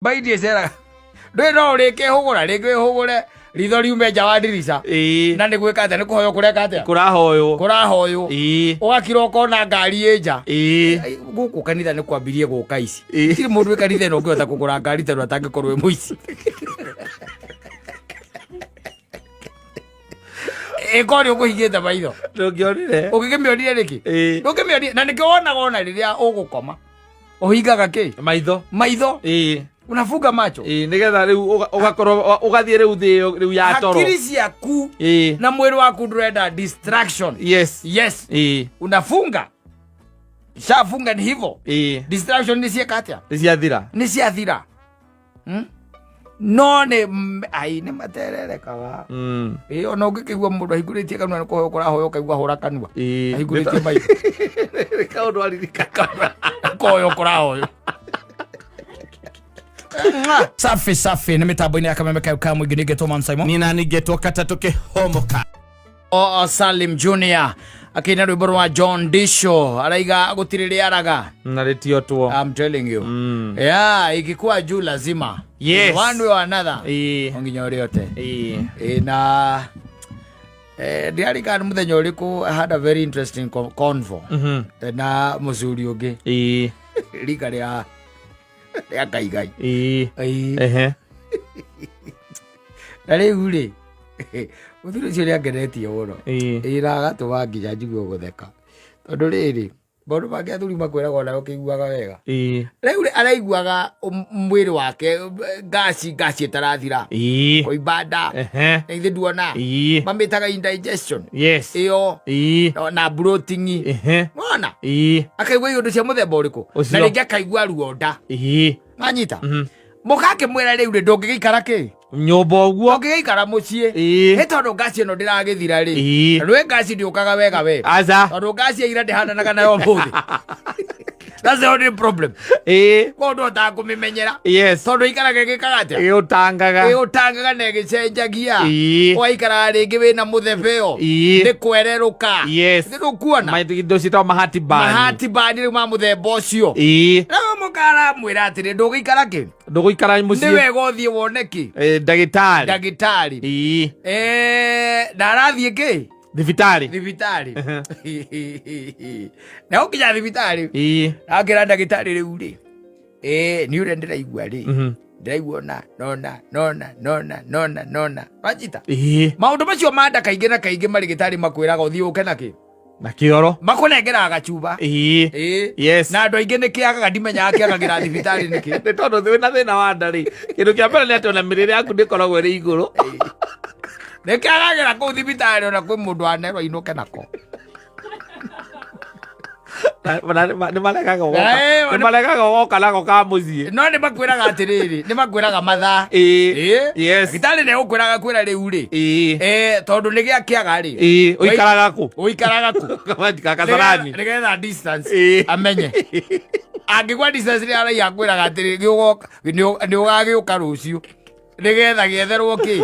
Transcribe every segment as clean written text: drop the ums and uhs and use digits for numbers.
Mbaidi ĩceraga ndũĩ no ũrĩkĩhũgũra rĩngĩ wĩhũgũre ritho riume nja wa ndirica. Na nĩ gwĩka atĩa? Nĩ kũhoywo kũreka atĩa? Kũrahoywo. Kũrahoywo. Ũgakira ũkona ngari ĩ nja. Ai, gũkũ kanitha nĩ kwambirie gũka ici. Gũtirĩ mũndũ wĩ kanitha ĩno ũngĩhota kũgũra ngari tondũ atangĩkorwo wĩ mũici. Ĩkorwo nĩ ũkũhingĩte maitho. Ndũngĩonire. Ũngĩkĩmĩonire nĩkĩ? Ndũngĩmĩonire na nĩkĩo wonaga ona rĩrĩa ũgũkoma. Ũhingaga kĩ? Maitho. Maitho. Unafunga macho. Ĩĩ, nĩgetha rĩu ũgakorwo ũgathiĩ rĩu thĩ ĩyo rĩu ya toro. Hakiri ciaku na mwĩrĩ waku ndũrenda distraction. Yes. Yes. Unafunga. Shafunga ni hivyo. Distraction nĩ cieka atĩa? Nĩ ciathira. Nĩ ciathira. No nĩ ai nĩ matererekaga. Ĩĩ, ona ũngĩkĩigua mũndũ ahingũrĩtie kanua nĩ kũhoya kũrahoya ũkaigua hũra kanua. Ahingũrĩtie maitho. Kaũndũ aririkana. Kũhoya kũrahoya. Safi safi nĩ mĩtambo-inĩ ya kameme kayo ka mũingĩ nĩngetwo Man Simon. Nina ningetwo katatũ kĩhomoka. O Salim Junior akĩina rwĩmbo rwa John Disho araiga gũtirĩ rĩaraga. Na rĩtiotwo. I'm telling you. Yeah, ikikuwa juu lazima. Yes. In one way or another. No nginya ũrĩote. Ĩĩ, na ndiarikana nĩ mũthenya ũrĩkũ I had a very interesting convo na mũcuri ũngĩ rika rĩa kaigai. Ĩĩ. Na rĩu rĩ mũthuri ũcio nĩ angenetie mũno. Ĩĩ, na agatũma nginya njigue gũtheka tondũ rĩrĩ maũndũ mangĩ athuri makwĩraga ona ũkĩiguaga wega. Rĩu rĩ araiguaga mwĩrĩ wake ngaci ngaci ĩtarathira. Kũimba nda. Na ithe nduona. Mamĩtaga indigestion. Yes. Ĩyo. Na bloating. Wona? Akaigua iũndũ cia mũthemba ũrĩkũ? Ũcio. Na rĩngĩ akaigua ruo nda. Wanyita? Mũka akĩmwĩra rĩu rĩ ndũngĩgĩikara kĩ? Nyũmba ũguo. Ndũngĩgĩikara mũciĩ. Nĩ tondũ ngaci ĩno ndĩragĩthira rĩ. Na rwĩ ngaci ndĩũkaga wega we. Aca. Tondũ ngaci ya ira ndĩhananaga nayo ũmũthĩ. That's the only problem. Koguo ndũhotaga kũmĩmenyera. Yes. Tondũ ĩikaraga ĩgĩkaga atĩa? Ĩũtangaga. Ĩũtangaga na ĩgĩcenjagia. Ũgaikaraga rĩngĩ wĩna mũthebeo. Nĩ kwererũka. Yes. Nĩ ndũkuona? Indo ciĩtagwo mahati bani. Mahati bani rĩu ma mũthemba ũcio. Rĩu mũkaramwĩra atĩrĩ ndũgĩikara kĩ? Ndũgũikara Nĩ mũciĩ. wega ũthiĩ wone kĩ? Ndagĩtarĩ. Ndagĩtarĩ. Na arathiĩ kĩ? Thibitarĩ. Thibitarĩ. Na ũkinya thibitarĩ. Akĩra ndagĩtarĩ rĩu rĩ. Nĩ ũrĩa ndĩraigua rĩ. Ndĩraigua ona nona nona nona nona nona. Wanyita? Maũndũ macio ma nda kaingĩ na kaingĩ marĩgĩtarĩ makwĩraga ũthiĩ ũke na kĩ? Na kĩoro. Makũnengeraga gacuba. Yes. Na andũ aingĩ nĩ kĩagaga ndimenyaga kĩagagĩra thibitarĩ nĩkĩ. Nĩ tondũ wĩna thĩna wa nda rĩ, kĩndũ kĩa mbere nĩ atĩ ona mĩrĩre yaku ndĩkoragwo ĩrĩ igũrũ. Nĩ kĩagagĩra kũu thibitarĩ ona kwĩ mũndũ wanerwo ainũke nako. Nĩ maregaga gũka. Nĩ maregaga gũka nako ka mũciĩ. No nĩ makwĩraga atĩrĩrĩ, nĩ makwĩraga mathaa. Yes. Thibitarĩ nĩ gũkwĩraga kwĩra rĩu rĩ. Tondũ nĩ gĩa kĩaga rĩ. Ũikaraga kũ? Ũikaraga kũ? Kasarani. Nĩgetha distance amenye. Angĩgwa distance nĩ araiha akwĩraga atĩrĩ nĩ ũgagĩũka rũciũ. Nĩgetha gĩetherwo kĩ?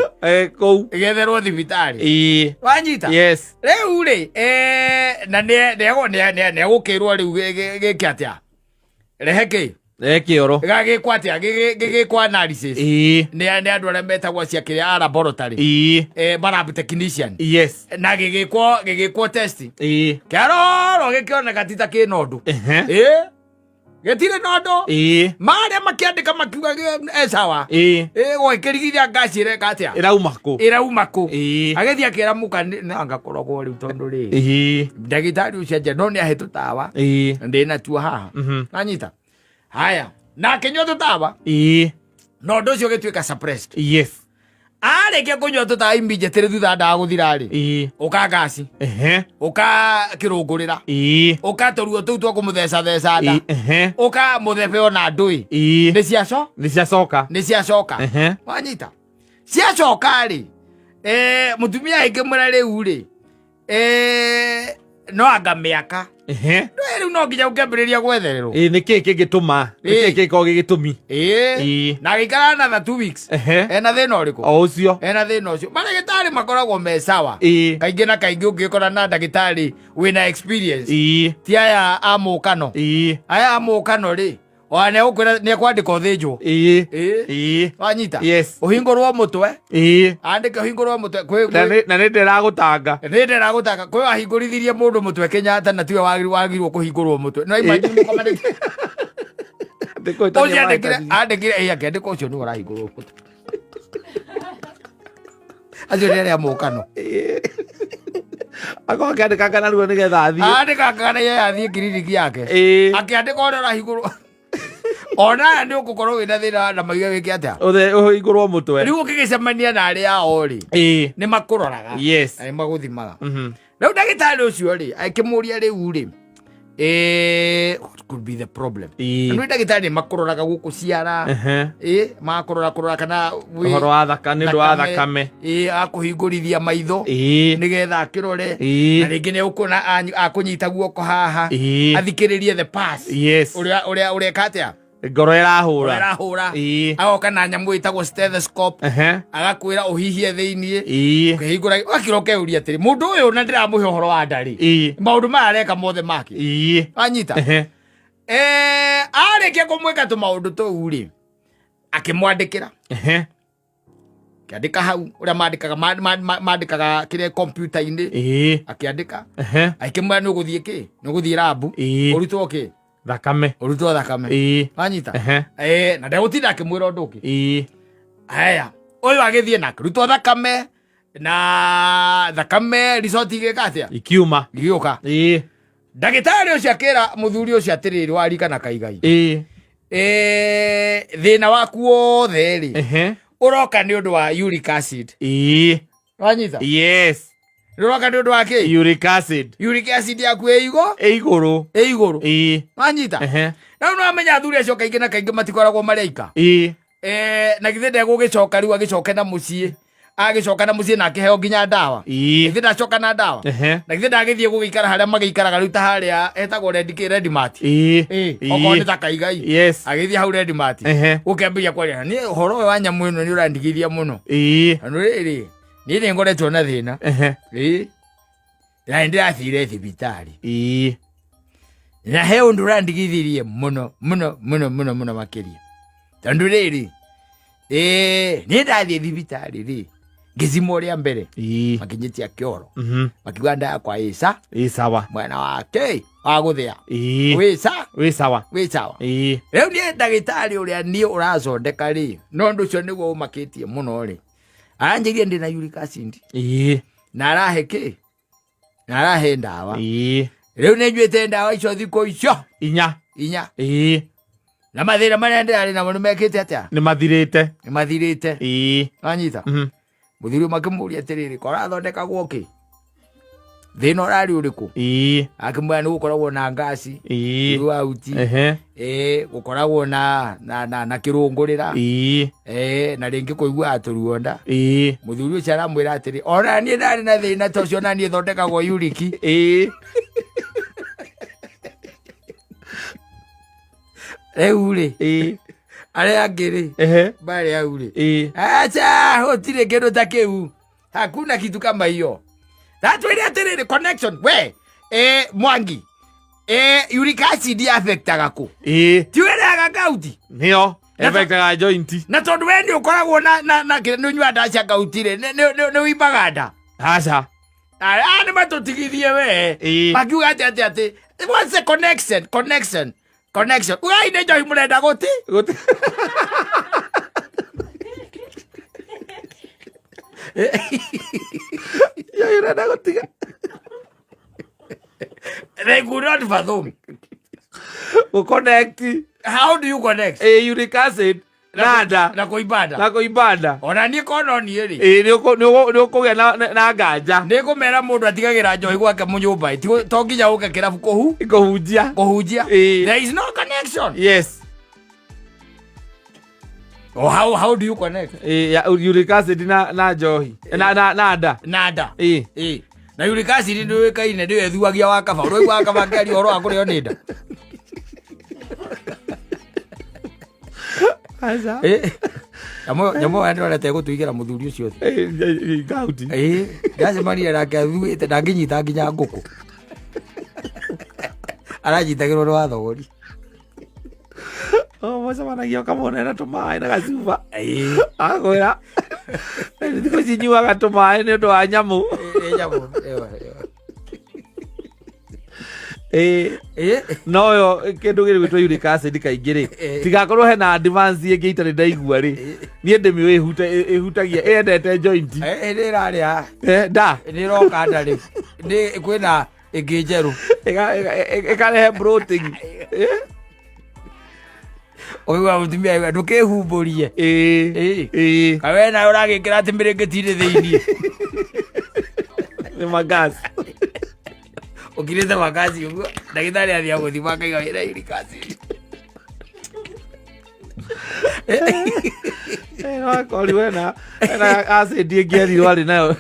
Kũu. Gĩetherwo thibitarĩ. Wanyita? Yes. Rĩu rĩ, na nĩ egũkĩrwo rĩu gĩke atĩa? Rehe kĩ? Rehe kĩoro. Gagĩkwo atĩa? Gĩgĩkwo analysis. Nĩ andũ arĩa metagwo cia kĩrĩa a laboratory. Ma lab technician. Yes. Na gĩgĩkwo test. Kĩarorwo gĩkĩoneka ti ta kĩna ũndũ. Gĩtirĩ na ũndũ. Marĩa makĩandĩka makiuga sawa. Gwĩkĩrigithia ngaci ĩreka atĩa? Ĩrauma kũ? Ĩrauma kũ? Agĩthiĩ akĩra mũka nĩ angakoragwo rĩu tondũ rĩ. Ndagĩtarĩ ũcio anja no nĩ ahe tũtawa. Ndĩ natuo haha. Nanyita. Haya. Na akĩnyua tũtawa. Na ũndũ ũcio ũgĩtuĩka suppressed. Yes. Arĩkia kũnyua tũtawa immediately thutha ndawa gũthira rĩ. Ũka ngaci. Ũka kĩrũngũrĩra. Ũka tũruo tũu twa kũmũthecatheca nda. Ũka mũthebe ona ndũĩ. Nĩ ciaco? Nĩ ciacoka. Nĩ ciacoka. Wanyita. Ciacoka rĩ. Mũtumia aingĩmwĩra rĩu rĩ. No anga mĩaka. Ndũĩ rĩu no nginya ũngĩambĩrĩria gwethererwo. Nĩ kĩĩ kĩngĩtũma? Nĩ kĩĩ kĩngĩkorwo gĩ gĩtũmi? Na agĩikara another 2 weeks. Ena thĩna ũrĩkũ? O ũcio. Ena thĩna ũcio. Marĩgĩtarĩ makoragwo me sawa. Kaingĩ na kaingĩ ũngĩkora na ndagĩtarĩ wĩna experience. Ti aya a mũkano. Aya a mũkano rĩ, Ona nĩegũkwĩra nĩekwandĩka ũthĩnjwo. Ĩĩ. Ĩĩ. Ĩĩ. Wanyita? Yes. Ũhingũrwo mũtwe. Ĩĩ. Andĩke ũhingũrwo mũtwe kwĩ Na nĩ ndĩragũtanga. Nĩ ndĩragũtanga kwĩ wahingũrithirie mũndũ mũtwe Kenyatta na tiwe wagĩrĩirwo kũhingũrwo mũtwe. No imagine mũkomanĩtie. Ũcio andĩkire andĩkire ĩĩ akĩandĩka ũcio nĩwe ũrahingũrwo mũtwe. Acio nĩ arĩa mũkano. Akorwo akĩandĩka kana ruo nĩgetha athiĩ. Andĩka kana ye athiĩ kiriniki yake. Ĩĩ. Akĩandĩka ũrĩa ũrahingũrwo. Ona aya nĩ ũgũkorwo wĩna thĩna na mauge wĩke atĩa. Ũhingũrwo mũtwe. Rĩu ũkĩgĩcemania na arĩa ao rĩ. Ĩĩ. Nĩ makũroraga. Yes. Na nĩ magũthimaga. Mhm. Rĩu ndagĩtarĩ ũcio rĩ akĩmũria rĩu rĩ what could be the problem? Ĩĩ. Nĩ ndagĩtarĩ nĩ makũroraga gũkũ ciara. Ehe. Ĩ makũrora kũrora kana wĩ- Ũhoro wa thakame nĩ ũndũ wa thakame. Ĩ akũhingũrithia maitho. Ĩĩ. Nĩgetha akĩrore. Ĩĩ. Na rĩngĩ nĩ ũkuona akũnyita guoko haha. Ĩĩ. Athikĩrĩrie the pass. Yes. Ũrĩa ũrĩa ũreka atĩa? Ngoro ĩrahũra. Ĩrahũra. Ĩĩ. Agoka na nyamũ ĩtagwo stethoscope. Ehe. Agakwĩra ũhihie thĩiniĩ. Ĩĩ. Ũkĩhingũra ũgakĩra ũkeuria atĩrĩ mũndũ ũyũ na ndĩramũhe ũhoro wa nda rĩ. Ĩĩ. Maũndũ maya areka mothe make. Ĩĩ. Wanyita? Ehe. Arĩkia kũmwĩka tũmaũndũ tũu rĩ akĩmwandĩkĩra. Ehe. Akĩandĩka hau ũrĩa mandĩkaga mandĩkaga kĩrĩa kompiuta-inĩ. Ĩĩ. Akĩandĩka. Ehe. Akĩmwĩra nĩ ũgũthiĩ kĩ? Nĩ ũgũthiĩ rabu. Ĩĩ. Ũrutwo kĩ? Thakame. Ũrutwo thakame. Ĩĩ. Wanyita? Ehe. Na ndegũtinda akĩmwĩra ũndũ ũngĩ. Ĩĩ. Haya, ũyũ agĩthiĩ na akĩrutwo thakame na thakame result igĩka atĩa? Ikiuma. Igĩũka. Ĩĩ. Ndagĩtarĩ ũcio akĩra mũthuri ũcio atĩrĩrĩ warika na kaigai. Ĩĩ. Thĩna waku wothe rĩ. Ehe. Ũroka nĩ ũndũ wa uric acid. Ĩĩ. Wanyita? Yes. Ũroka nĩ ũndũ wa kĩ? Uric acid. Uric acid yaku ĩ igũ? Ĩ igũrũ. Ĩ igũrũ. Ĩĩ. Wanyita? Ehe. Na rĩu nĩwamenya athuri acio kaingĩ na kaingĩ matikoragwo marĩ aika. Ĩĩ. Na githĩ ndegũgĩcoka rĩu agĩcoke na mũciĩ. Agĩcoka na mũciĩ na akĩheo nginya ndawa. Ĩĩ. Githĩ ndacoka na ndawa. Ehe. Na githĩ ndagĩthiĩ gũgĩikara harĩa magĩikaraga rĩu ta harĩa etagwo Red kĩ Red Mart. Ĩĩ. Ĩĩ. Ĩĩ. Okorwo nĩ ta Kaigai. Yes. Agĩthiĩ hau Red Mart. Ehe. Ũkĩambĩrĩria kwaria niĩ ũhoro ũyũ wa nyamũ ĩno nĩ ũrandigithia mũno. Ĩĩ. Tondũ rĩrĩ niĩ nĩ ngoretwo na thĩna. Ehe. Ĩĩ. Na nĩ ndĩrathire thibitarĩ. Ĩĩ. Na he ũndũ ũrandigithirie mũno mũno mũno mũno mũno makĩria. Tondũ rĩrĩ niĩ ndathiĩ thibitarĩ rĩ ngĩcimwo rĩa mbere Ĩĩ. makĩnyitia kĩoro Mhm. makiuga nda yakwa ĩ sa Ĩ sawa. mwena wake wa gũthĩa Ĩĩ. wĩ sa Wĩ sawa. wĩ sawa. Ĩĩ. Rĩu niĩ ndagĩtarĩ ũrĩa niĩ ũracondeka rĩ no ũndũ ũcio nĩguo ũmakĩtie mũno rĩ aranjĩria ndĩ na uric acid. Ĩĩ. Na arahe kĩ? Na arahe ndawa. Ĩĩ. Rĩu nĩ njuĩte ndawa icio thikũ icio Inya. inya. Ĩĩ. Na mathĩna marĩa ndĩrarĩ namo nĩ mekĩte atĩa? Nĩ mathirĩte. Nĩ mathirĩte. Ĩĩ. Wanyita? Mhm. Mũthuri ũmwe akĩmũria atĩrĩrĩ, ko ũrathondekagwo kĩ? Thĩna ũrarĩ ũrĩkũ? Ĩĩ. Akĩmwĩra nĩ gũkoragwo na ngasi. Ĩĩ. Throughout. Ehe. Ĩĩ, gũkoragwo na kĩrũngũrĩra. Ĩĩ. Ĩĩ, na rĩngĩ kũiguaga tũruo nda. Ĩĩ. Mũthuri ũcio aramwĩra atĩrĩ, ona niĩ ndarĩ na thĩna ta ũcio, ona niĩ thondekagwo uric. Ĩĩ. Rĩu rĩ, Ĩĩ. arĩa angĩ rĩ, Ehe. marĩ hau rĩ. Ĩĩ. Acha, gũtirĩ kĩndũ ta kĩu. Hakuna kitu kama hiyo. Tatwĩre atĩrĩrĩ, connection, we, Mwangi, uric acid affectaga kũ? Ĩĩ. Ti wĩrĩaga gauti? Nĩyo. Na to- Affectaga joint. Na tondũ we nĩ ũkoragwo na kĩrĩa nĩ ũnyuaga ndawa cia gauti rĩ, nĩ wimbaga nda. Aca. Aya nĩ matũtigithie we. Ĩĩ. Makiuga atĩ atĩ atĩ, what's the connection? Connection. Connection. Ugai nĩ njohi mũrenda gũti? Gũti. Njohi ũrenda gũtiga. They could not fathom. Gũ-connect. How do you connect? Ĩĩ, uric acid. Na nda. Na kũimba nda. Na kũimba nda. Ona niĩ korwo no niĩ rĩ. Ĩĩ, nĩ ũkũgĩa na nganja. Nĩ ngũmera mũndũ atigagĩra njohi gwake mũnyũmba ĩ. To nginya ũke kĩrabu Kũhunjia. Kũhunjia. Ĩĩ. There is no connection. Yes. Oh, how do you connect? Ĩĩ, ya uric acid na njohi. Na nda. Na nda. Ĩĩ. Ĩĩ. Na uric acid nĩ ũĩkaine nĩyo ĩthuagia wa kaba. Ũraigua wa kaba akĩaria ũhoro wa kũrĩo nĩ nda. Aca. Ĩĩ. Nyamũ ĩyo ndĩrorete ĩgũtũigĩra mũthuri ũcio thĩ. Ĩĩ, ngauti. Ĩĩ, ndacemania nake athuĩte ndangĩnyita nginya ngũkũ. Aranyitagĩrwo nĩ wathogori. Mũcemanagia ũkamwonera tũmaĩ na gacuba, akwĩra thikũ ici nyuaga tũmaĩ nĩ ũndũ wa nyamũ. Ĩ, nyamũ ĩyo, ĩyo. Ĩĩ, no yo kĩndũ gĩrĩ gwĩtwo uric acid kaingĩ rĩ, tigakorwo hena advance ĩngĩ itarĩ ndaigua rĩ, niĩ ndĩmĩũĩ ĩhutagia ĩendete joint. Nĩ ĩrarĩa. Nda. Nĩ ĩroka nda rĩu, nĩ kwĩna ĩngĩ njerũ. Ĩkarehe bloating. Ũigua mũtumia aigua ndũkĩhumbũrie. Ĩĩ. Kawe nawe ũragĩkĩra atĩ mĩrĩngĩti-inĩ thĩiniĩ. Nĩ magasi. Ũkirĩte makasi ũguo, ndagĩtarĩ athiĩ agũthima akaiga wĩna uric acid. Wakori wena wena acid ĩngĩ erirwo arĩ nayo.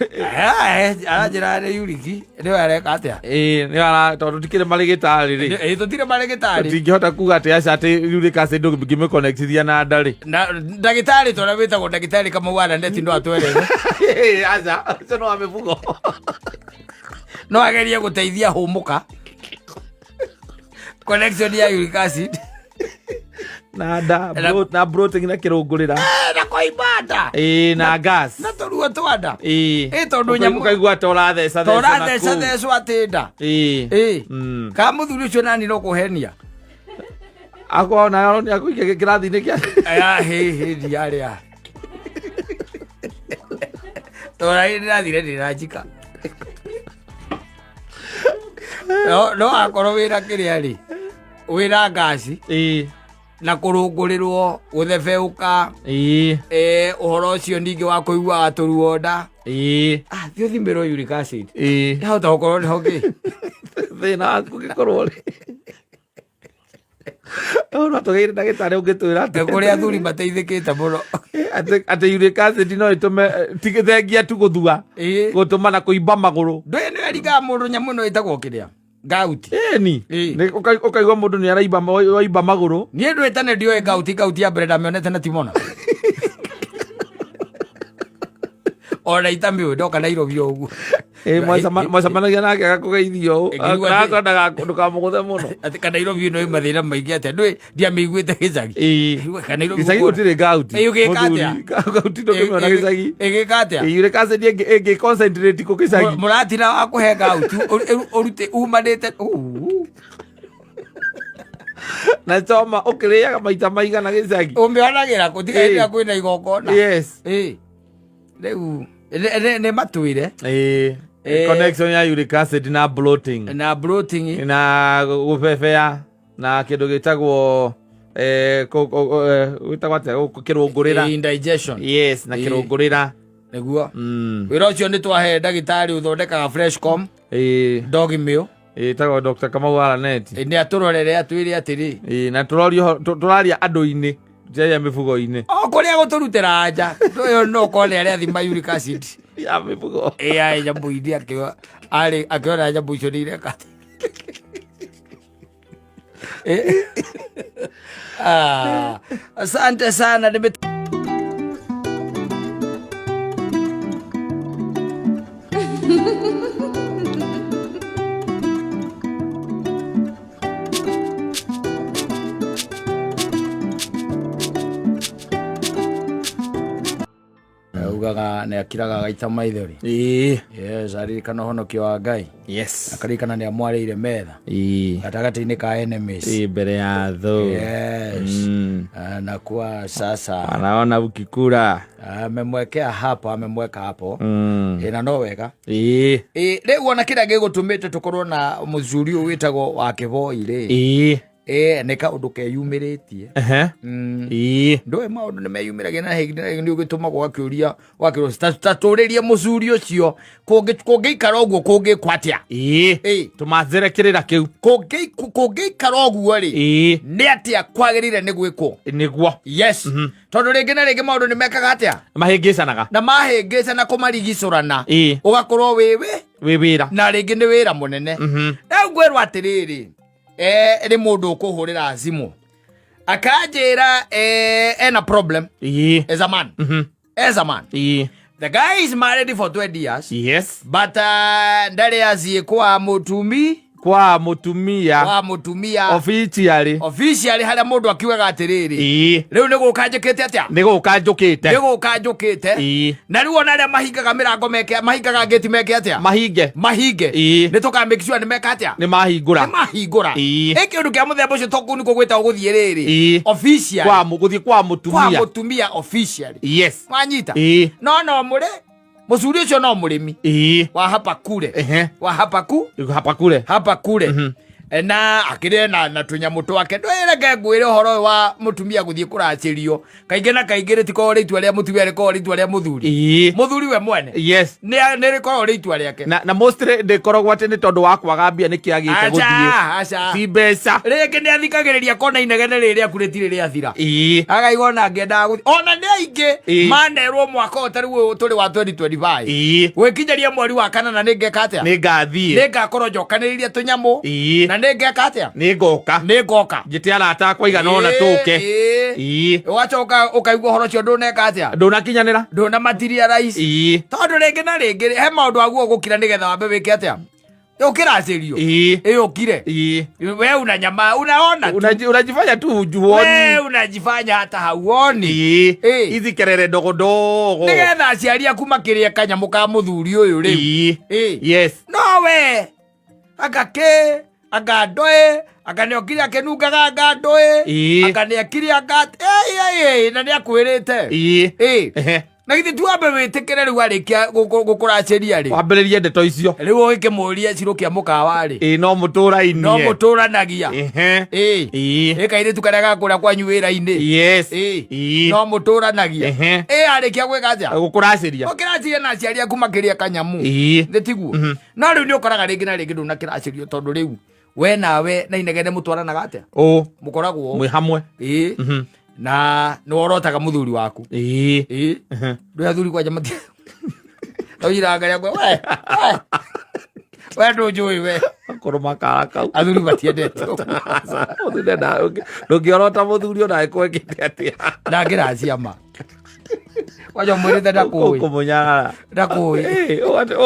Aranjĩra nĩ uric, nĩwe areka atĩa? Ĩĩ, nĩ ara tondũ tikĩrĩ marĩgĩtarĩ rĩ. Ĩĩ, tũtirĩ marĩgĩtarĩ. Tũtingĩhota kuga atĩ aca atĩ uric acid ndũngĩmĩconnectithia na nda rĩ. Na ndagĩtarĩ tũrĩa wĩtagwo ndagĩtarĩ Kamau wa Naneti no atwerere. Aca, ũcio no wa mĩbugo. No agerie gũteithia hũmũka connection ya uric acid Na nda na bloating na kĩrũngũrĩra. Na kũimba nda. Ĩĩ, na gas. Na tũruo twa nda. Ĩĩ. Ĩ, tondũ nyamũ ũkaigua ta ũratheca ta ũratheca thecwo atĩ nda. Ĩĩ. Ĩ, ka mũthuri ũcio nani no kũhenia. Akorwo nayo nĩ akũikia kĩrathi-inĩ kĩa Aya, hĩ hĩ, ndiarĩa tondũ ndĩrathire ndĩranjika, no akorwo wĩna kĩrĩa rĩ, wĩna ngaci na kũrũngũrĩrwo, gũthebeũka. Ũhoro ũcio ningĩ wa kũiguaga tũruo nda. Ah, thiĩ ũthimĩrwo uric acid. Yahota gũkorwo nĩho kĩ thĩna waku ũngĩkorwo rĩ. No tũgĩire ndagĩtarĩ ũngĩtwĩra atĩ kũrĩ athuri mateithĩkĩte mũno. Atĩ uric acid no ĩtũme ti thengia tu gũthua, gũtũma na kũimba magũrũ. Ndũĩ nĩ eringaga mũndũ nyamũ ĩno ĩtagwo kĩrĩa, gout. Ĩni. Ũkaigua mũndũ nĩ araimba waimba magũrũ. Niĩ ndũĩ tene ndioĩ gout. Gout ya mbere ndamĩonete na timona ona itamĩũĩ, ndoka Nairobi o ũguo. Mwacemanagia nake agakũgeithia ũũ. Ngĩigua Akwendaga ndũkamũgũthe mũno. Atĩ ka Nairobi ĩno ĩ mathĩna maingĩ atĩa? Ndũĩ ndiamĩiguĩte gĩcagi. Ka Nairobi Gĩcagi gũtirĩ gout. Ĩ, ũgĩka atĩa? Mũthuri, gout ndũngĩmĩona gĩcagi. Ĩgĩka atĩa? Uric acid ĩngĩ concentrate kũ gĩcagi? Mũratina wa kũhe gout ũrute umanĩte. Uu. Na choma ũkĩrĩaga maita maigana gĩcagi? Ũmĩonagĩra kũ tiga hĩndĩ ĩrĩa kwĩna igongona? Yes. Ĩ, rĩu nĩ matwĩre. Connection ya uric acid na bloating. Na bloating. Na gũbebea na kĩndũ gĩtagwo gwĩtagwo atĩa gũkũ, kĩrũngũrĩra. Indigestion. Yes, na kĩrũngũrĩra. Nĩguo wĩra ũcio nĩ twahe ndagĩtarĩ ũthondekaga Freshcom dog meal. Ĩtagwo Dr. Kamau wa Laneti. Nĩ atũrorere atwĩre atĩrĩ. Ĩĩ, na tũroria tũraria andũ-inĩ, tũraria mĩbugo-inĩ. O kũrĩa gũtũrutĩra nja ũyũ no korwo nĩ arĩa thima uric acid ya mĩbugo. Ĩ, arĩ nyamũ-inĩ arĩ akĩona nyamũ icio nĩ ireka. Ah, asante sana nime Ugaga nĩ akiraga agaita maithori. Yes, aririkana ũhonokio wa Ngai. Akaririkana nĩ amwarĩire metha gatagatĩ-inĩ ka enemies. Ĩĩ, mbere ya thũ. Yes. Ah, na kuwa sasa anaona ukikura. Amemwekea hapo, amemweka hapo. Ĩ, na no wega. Ĩ, rĩu ona kĩrĩa gĩgũtũmĩte tũkorwo na mũcuri ũyũ wĩtagwo wa kĩboi rĩ, ĩ, nĩ kaũndũ keyumĩrĩtie. Ndũĩ maũndũ nĩ meyumĩragia na hĩndĩ nĩ ũgĩtũmagwo ũgakĩũria, ũgakĩũria ta tũrĩrie mũcuri ũcio, kũngĩikara ũguo kũngĩkwo atĩa? Ĩĩ, tũmanzĩre kĩrĩra kĩu. Kũngĩikara ũguo rĩ, nĩ atĩa kwagĩrĩire nĩ gwĩkwo? Nĩguo. Yes, tondũ rĩngĩ na rĩngĩ maũndũ nĩ mekaga atĩa? Mahĩngĩcanaga. Na mahĩngĩcana kũmarigicũrana, ũgakorwo wĩ wĩ wĩ wĩra. Na rĩngĩ nĩ wĩra mũnene. Rĩu ngwĩrwo atĩrĩrĩ, nĩ mũndũ ũkũhũrĩra thimũ akanjĩra ena problem as a man, as a man. The guy is married for 20 years, but ndarĩ athiĩ kwa mũtumi. Kwa mutumia. Kwa mutumia. Officially. Officially haria mundu akiugaga atiriri. Ĩĩ. Riu ni guka njikite atia? Nĩ gũka njũkĩte. Nĩ gũka njũkĩte. Ĩĩ. Na rĩu ona arĩa mahingaga mĩrango meke, mahingaga ngĩti meke atĩa? Mahinge. Mahinge. Ĩĩ. Nĩ tũka make sure nĩ meka atĩa? Nĩ mahingũra. Nĩ mahingũra. Ĩĩ. Ĩ kĩũndũ kĩa mũthemba ũcio to kũu nĩkuo gwĩtagwo gũthiĩ rĩrĩ. Ĩĩ. Officially. Kwa gũthiĩ kwa Kwa mũtumia. mũtumia officially. Yes. Wanyita? Ĩĩ. No no mũrĩ mũcuri ũcio no mũrĩmi Ĩĩ. wa hapa kule. Ehe. Wa hapa ku Hapa kule. Hapa kule. Na akĩrĩ na tũnyamũ twake. Ndwĩreke ngwĩre ũhoro ũyũ wa mũtumia gũthiĩ kũracĩrio kaingĩ na kaingĩ rĩtikoragwo rĩ itua rĩa mũtumia, rĩkoragwo rĩ itua rĩa mũthuri. Ĩĩ. Mũthuri we mwene. Yes. Nĩ rĩkoragwo rĩ itua rĩake. Na mostly ndĩkoragwo atĩ nĩ tondũ wa kwaga mbia nĩkĩo agĩte gũthiĩ. Aca, aca. Ti mbeca. Rĩngĩ nĩ athikagĩrĩria kona inegene rĩrĩ rĩaku rĩtirĩ rĩathira. Ĩĩ. Akaigua ona angĩendaga gũthiĩ. Ona nĩ aingĩ Ĩĩ. manerwo mwaka ũyũ ta rĩu ũyũ tũrĩ wa 2025. Ĩĩ. Gwĩkinyĩria mweri wa kanana nĩ ngeka atĩa? Nĩ ngathiĩ. Nĩ ngakorwo njokanĩrĩirie tũnyamũ. Ĩĩ. Na nĩ ngeka atĩa? Nĩ ngoka. Nĩ ngoka. Njĩte arata akwa igana ũna tũke. Ĩĩ. Ĩĩ. Ũgacoka ũkaigua ũhoro ũcio ndũneka atĩa? Ndũnakinyanĩra. Ndũna materialize. Ĩĩ. Tondũ rĩngĩ na rĩngĩ he maũndũ aguo gũkira nĩgetha wambe wĩke atĩa? Ũkĩracĩrio. Ĩĩ. Ĩ ũkire. Ĩĩ. We una nyama unaona tu. Unajifanya tu huoni. We unajifanya hata hauoni. Ĩĩ. Ĩĩ. Hizi kelele ndogo ndogo. Nĩgetha aciari aku makĩrĩe kanyamũ ka mũthuri ũyũ rĩu. Ĩĩ. Ĩĩ. Yes. No we anga kĩ anga ndoĩ anga nĩokire akĩnungaga anga ndoĩ Ĩĩ. anga nĩekire anga ĩĩ ĩĩ na nĩakwĩrĩte. Ĩĩ. Ĩĩ. Ehe. Na githĩ ti wambe wĩtĩkĩre rĩu arĩkia gũkũracĩria rĩ. Wambĩrĩrie ndeto icio. Rĩu ũgĩkĩmũrie cirũkia mũkawa rĩ. Ĩĩ no mũtũraine. No mũtũranagia. Ehe. Ĩĩ. Ĩĩ. Ĩ kairĩtu karĩa gakũrĩa kwanyu wĩra-inĩ. Yes. Ĩĩ. Ĩĩ. No mũtũranagia. Ehe. Ĩ arĩkia gwĩka atĩa? Gũkũracĩria. Ũkĩraciria na aciari aku makĩrĩa kanyamũ. Ĩĩ. Nĩ tiguo? No rĩu nĩ ũkoraga rĩngĩ na rĩngĩ ndũnakĩracĩrio tondũ rĩu we nawe na inegene mũtwaranaga atĩa? Ũ. Mũkoragwo. Mwĩ hamwe. Ĩĩ. Na nĩ worotaga mũthuri waku. Ĩĩ. Ĩĩ. Ndũĩ athuri kwanja mati. Oiraga rĩa we. We. We ndũnjũĩ we. Akorwo makara kau. Athuri matiendete. Mũthuri ndũngĩorota mũthuri ona angĩkorwo ekĩte atĩa. Ndangĩracia ma. Kwanja ũmwĩrĩte ndakũĩ. Ũkũmũnyarara. Ndakũĩ. Ĩĩ,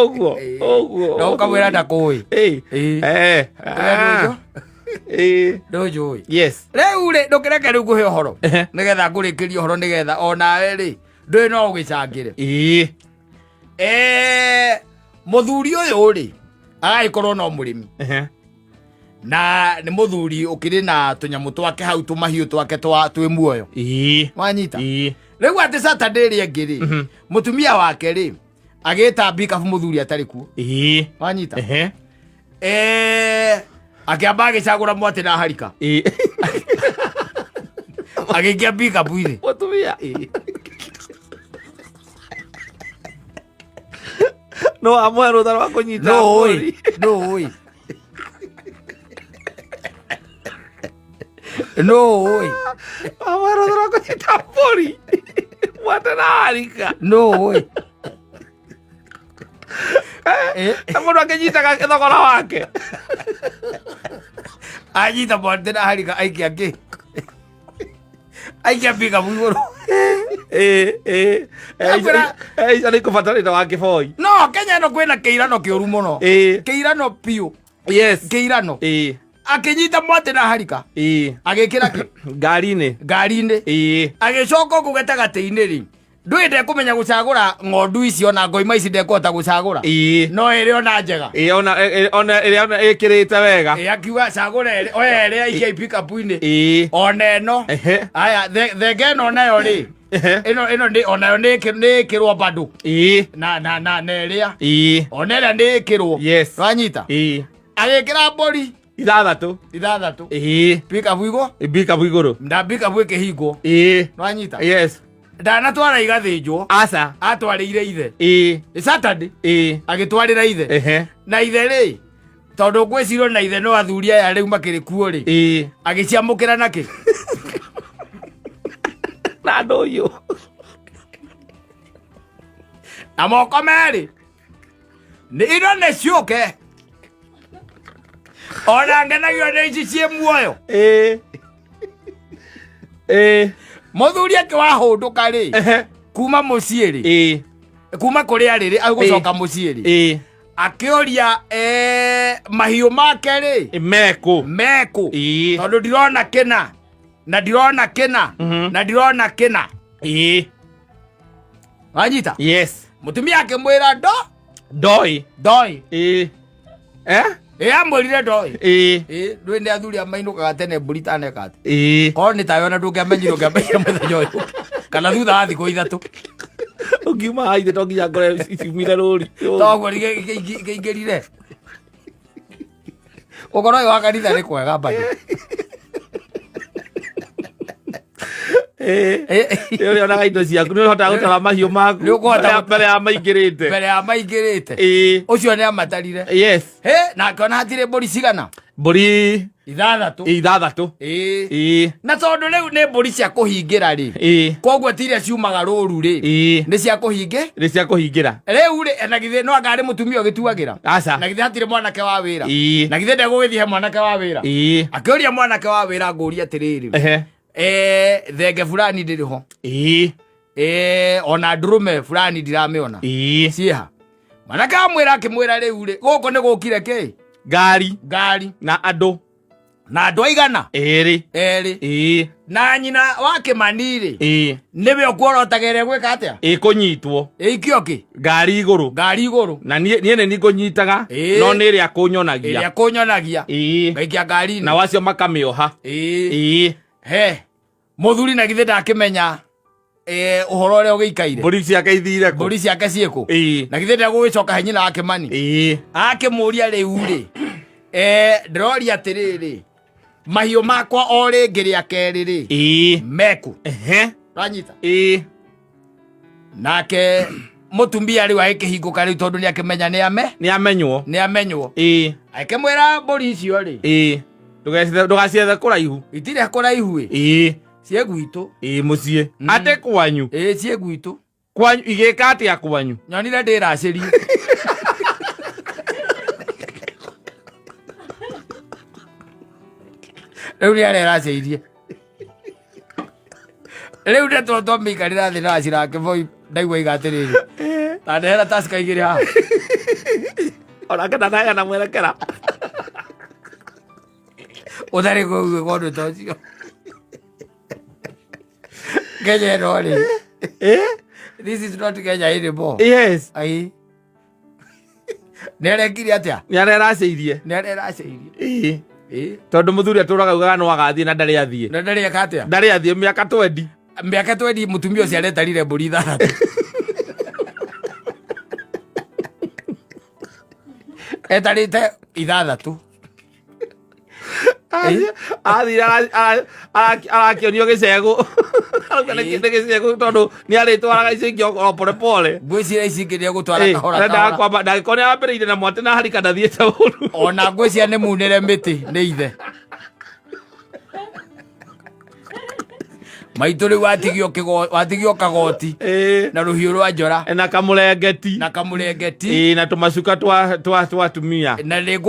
ũguo. Ũguo. Na ũkamwĩra ndakũĩ. Ĩĩ. Ĩĩ. Eh. Ndũĩ Ĩĩ. ndũnjũĩ. Yes. Rĩu rĩ ndũkĩreke rĩu ngũhe ũhoro. Ehe. Nĩgetha ngũrĩkĩrie ũhoro nĩgetha onawe rĩ ndũĩ no ũgĩcangĩre. Ĩĩ. Mũthuri ũyũ rĩ agagĩkorwo no mũrĩmi. Ehe. Na nĩ mũthuri ũkĩrĩ na tũnyamũ twake hau tũmahiũ twake twa twĩ muoyo. Ĩĩ. Wanyita? Ĩĩ. Rĩu atĩ Saturday ĩrĩa ĩngĩ rĩ mũtumia wake rĩ agĩta mbikabu mũthuri atarĩ kuo. Ĩĩ. Wanyita? Ehe. Akĩamba agĩcagũra mwatĩ na harika. Ĩĩ. Agĩikia mbikabu-inĩ. Mũtumia. No amwe rũtha rwa kũnyita No ũĩ, mbũri. no ũĩ. No ũĩ. Amwe rũtha rwa kũnyita mbũri. Mwate na harika. No ũĩ. Na mũndũ akĩnyitaga thogora wake. Anyita mwatĩ na harika aikia kĩ? Aikia mbikabu igũrũ. Ĩĩ, ĩĩ. Akwĩra- Icio nĩ ikũbatarĩte wa kĩboi. No Kenya ĩno kwĩna kĩirano kĩũru mũno. Ĩĩ. Kĩirano biũ. Yes. Kĩirano. Ĩĩ. Akĩnyita mwatĩ na harika. Ĩĩ. Agĩkĩra kĩ? Ngari-inĩ. Ngari-inĩ. Ĩĩ. Agĩcoka ũguo gatagatĩ-inĩ rĩ ndũĩ ndekũmenya gũcagũra ng'ondu icio na ngoima ici ndekũhota gũcagũra. Ĩĩ. No ĩrĩ ona njega. Ĩĩ, ona ona ĩrĩa ona ĩkĩrĩte wega. Ĩ akiuga cagũra ĩrĩ oya ĩrĩa aikia pickup-inĩ. Ĩĩ. Ona ĩno. Ehe. Aya thenge ĩno nayo rĩ. Ehe. Ĩno ĩno nĩ onayo nĩ ĩkĩrwo bado. Ĩĩ. Na na na na ĩrĩa. Ĩĩ. Ona ĩrĩa nĩ ĩkĩrwo. Yes. Wanyita? Ĩĩ. Agĩkĩra mbũri 6. 6. Ĩĩ. Pickup igũ. Pickup igũrũ. Na pickup ĩkĩhingwo. Ĩĩ. Wanyita? Yes. Ndanatwara igathĩnjwo. Aca. Atwarĩire ithe. Ĩĩ. Nĩ Saturday. Ĩĩ. Agĩtwarĩra ithe. Ehe. Na ithe rĩ tondũ ngwĩcirio na ithe no athuri aya rĩu makĩrĩ kuo rĩ. Ĩĩ. Agĩciamũkĩra nakĩ? Na ndũyũ. Na moko merĩ. Nĩ ino nĩ ciũke. Ona ngenagio nĩ ici ciĩ muoyo. Ĩĩ. Ĩĩ. Mũthuri akĩwahũndũka rĩ. Ehe. Kuma mũciĩ rĩ. Ĩĩ. Kuma kũrĩa rĩ agũcoka mũciĩ rĩ. Ĩĩ. Akĩũria mahiũ make rĩ Mekũ. Mekũ? Ĩĩ. Tondũ ndirona kĩna na ndirona kĩna na ndirona kĩna. Wanyita? Yes. Mũtumia akĩmwĩra ndo Ndoĩ. Ndoĩ. Ĩĩ. Eh? Ĩ, amwĩrire ndoĩ. Ĩĩ. Ĩ, ndũĩ nĩ athuri a mainũkaga tene mbũri taneka atĩ Ĩĩ. Korwo nĩ tawe ona ndũngĩamenyire, ũngĩamenyire mũthenya ũyũ kana thutha wa thikũ 3. Ũngiuma haha ithe to nginya ngore ciumire rũri. Toguo kĩingĩrire ũkorwo ũyũ wa kanitha nĩ kwega bado. Ĩĩ. Nĩ ũrĩonaga indo ciaku, nĩ ũhotaga gũtara mahiũ maku Nĩ ũkũhota mbere ya maingĩrĩte. Mbere ya maingĩrĩte. Ĩĩ. Ũcio nĩ amatarire. Yes. Hĩ, na akĩona hatirĩ mbũri cigana? Mbũri 6. 6. Ĩĩ. Ĩĩ. Na tondũ rĩu nĩ mbũri cia kũhingĩra rĩ, koguo ti iria ciumaga rũru rĩ, nĩ cia kũhingĩ. Nĩ cia kũhingĩra. Rĩu rĩ, na githĩ no anga arĩ mũtumia ũgĩtuagĩra? Aca. Na githĩ hatirĩ mwanake wa wĩra? Ĩĩ. Na githĩ ndegũgĩthiĩ he mwanake wa wĩra? Ĩĩ. Akĩũria mwanake wa wĩra, ngũria atĩrĩrĩ, Ehe. Thenge fulani ndĩrĩ ho. Ĩĩ. Ona ndũrũme fulani ndiramĩona. Ĩĩ. Ciĩha? Mwanake amwĩra, akĩmwĩra rĩu rĩ, gũkũ nĩ gũkire kĩ? Ngari. Ngari. Na andũ. Na andũ aigana? 2. 2. Ĩĩ. Na nyina wa Kĩmani rĩ, Ĩĩ. nĩwe ũkuorotaga ĩrĩa gwĩka atĩa? Ĩkũnyitwo. Ĩikio kĩ? Ngari igũrũ. Ngari igũrũ. Na niĩ nĩ niĩ ngũnyitaga. Ĩĩ. No nĩ ĩrĩa kũnyonagia. Ĩrĩa kũnyonagia. Ĩĩ. Ngaikia ngari-inĩ. Na wacio makamĩoha. Ĩĩ. Ĩĩ. He mũthuri na githĩ ndakĩmenya ũhoro ũrĩa ũgĩikaire? Mbũri ciake ithire kũ? Mbũri ciake ciĩkũ? Ĩĩ. Na githĩ ndegũgĩcoka he nyina wa Kĩmani? Ĩĩ. Akĩmũria rĩu rĩ, ndĩroria atĩrĩrĩ, mahiũ makwa o rĩngĩ rĩa kerĩ rĩ, Ĩĩ. meku? Ehe. Ranyita? Ĩĩ. Nake mũtumia rĩu agĩkĩhingũka rĩu tondũ nĩ akĩmenya nĩ ame Nĩ amenywo. Nĩ amenywo. Ĩĩ. Akĩmwĩra mbũri icio rĩ, Ĩĩ. Ndũgaciethe kũraihu. Itirĩ kũraihu ĩ. Ĩĩ. Ciĩ gwitũ. Ĩĩ, mũciĩ. Atĩ kwanyu? Ĩĩ, ciĩ gwitũ. Kwanyu igĩka atĩa kwanyu? Nyonire ndĩracĩrie. Rĩu nĩ areracĩirie rĩu ndeto twamĩikarĩra thĩ na acira kĩboi ndaigua iga atĩrĩrĩ, tandehera tasika 2 haha. Onake ndanaheana mwerekera. Ũtarĩ kũigua ũndũ ta ũcio Kenya ĩno rĩ. Eh? This is not Kenya anymore. Yes. Ai, nĩ arekire atĩa? Nĩ areracĩirie. Nĩ areracĩirie. Ĩĩ. Ĩĩ. Tondũ mũthuri atũraga ugaga no agathiĩ na ndarĩ athiĩ. Na ndarĩ eka atĩa? Ndarĩ athiĩ mĩaka 20. Mĩaka 20, mũtumia ũcio aretarire mbũri 6, etarĩte 6. Athire arakĩonio gĩcegũ. Arauga nĩ gĩcegũ tondũ nĩ arĩtwaraga icio ingĩ o pole pole. Ngwĩciria ici ingĩ nĩ egũtwara kahora Arendaga kahora. kwamba ndangĩkorwo nĩ arambĩrĩirie na mwatĩ na harika ndathiĩte ũru. Ona ngwĩciria nĩ munĩre mĩtĩ nĩ ithe maitũ rĩu watigio watigio kagoti na rũhiũ rwa njora. Na kamũrengeti. Na kamũrengeti. Ĩĩ, na tũmacuka twa atumia. Na nĩ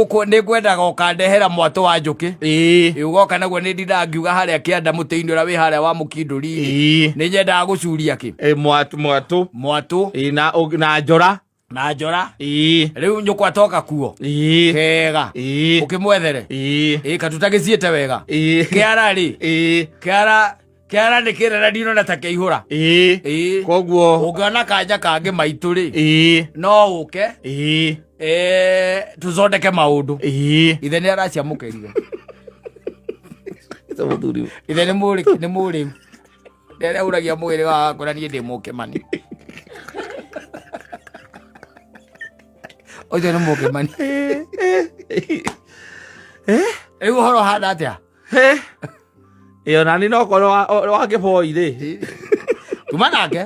ngwendaga ũkandehera mwatũ wa njũkĩ. Ĩ, ũgoka naguo nĩ ndindaga ngiuga harĩa kĩanda mũtĩ-inĩ ũrĩa wĩ harĩa wa mũkindũri. Nĩ nyendaga gũcuria kĩ? Ĩĩ, mwatũ mwatũ. Mwatũ. Ĩĩ, na njora. Na njora. Ĩĩ. Rĩu nyũkwa toka kuo kega. Ũkĩmwethere. Ĩ, katutagĩciĩte wega. Kĩara rĩ, kĩara kĩara nĩ kĩrera ndinona ta kĩihũra. Ĩ. Koguo ũngĩona kanya kangĩ maitũ rĩ, no ũke tũthondeke maũndũ. Ithe nĩ araciamũkĩrire. Mũthuri. Ithe nĩ mũrĩ nĩ mũrĩu nĩ arehuragia mwĩrĩ wakwa na niĩ ndĩ mũkĩmani. Ũcio nĩ mũkĩmani. Rĩu ũhoro ũhana atĩa? Ĩ, ona nĩ nokorwo wa kĩboi rĩ. Tuma nake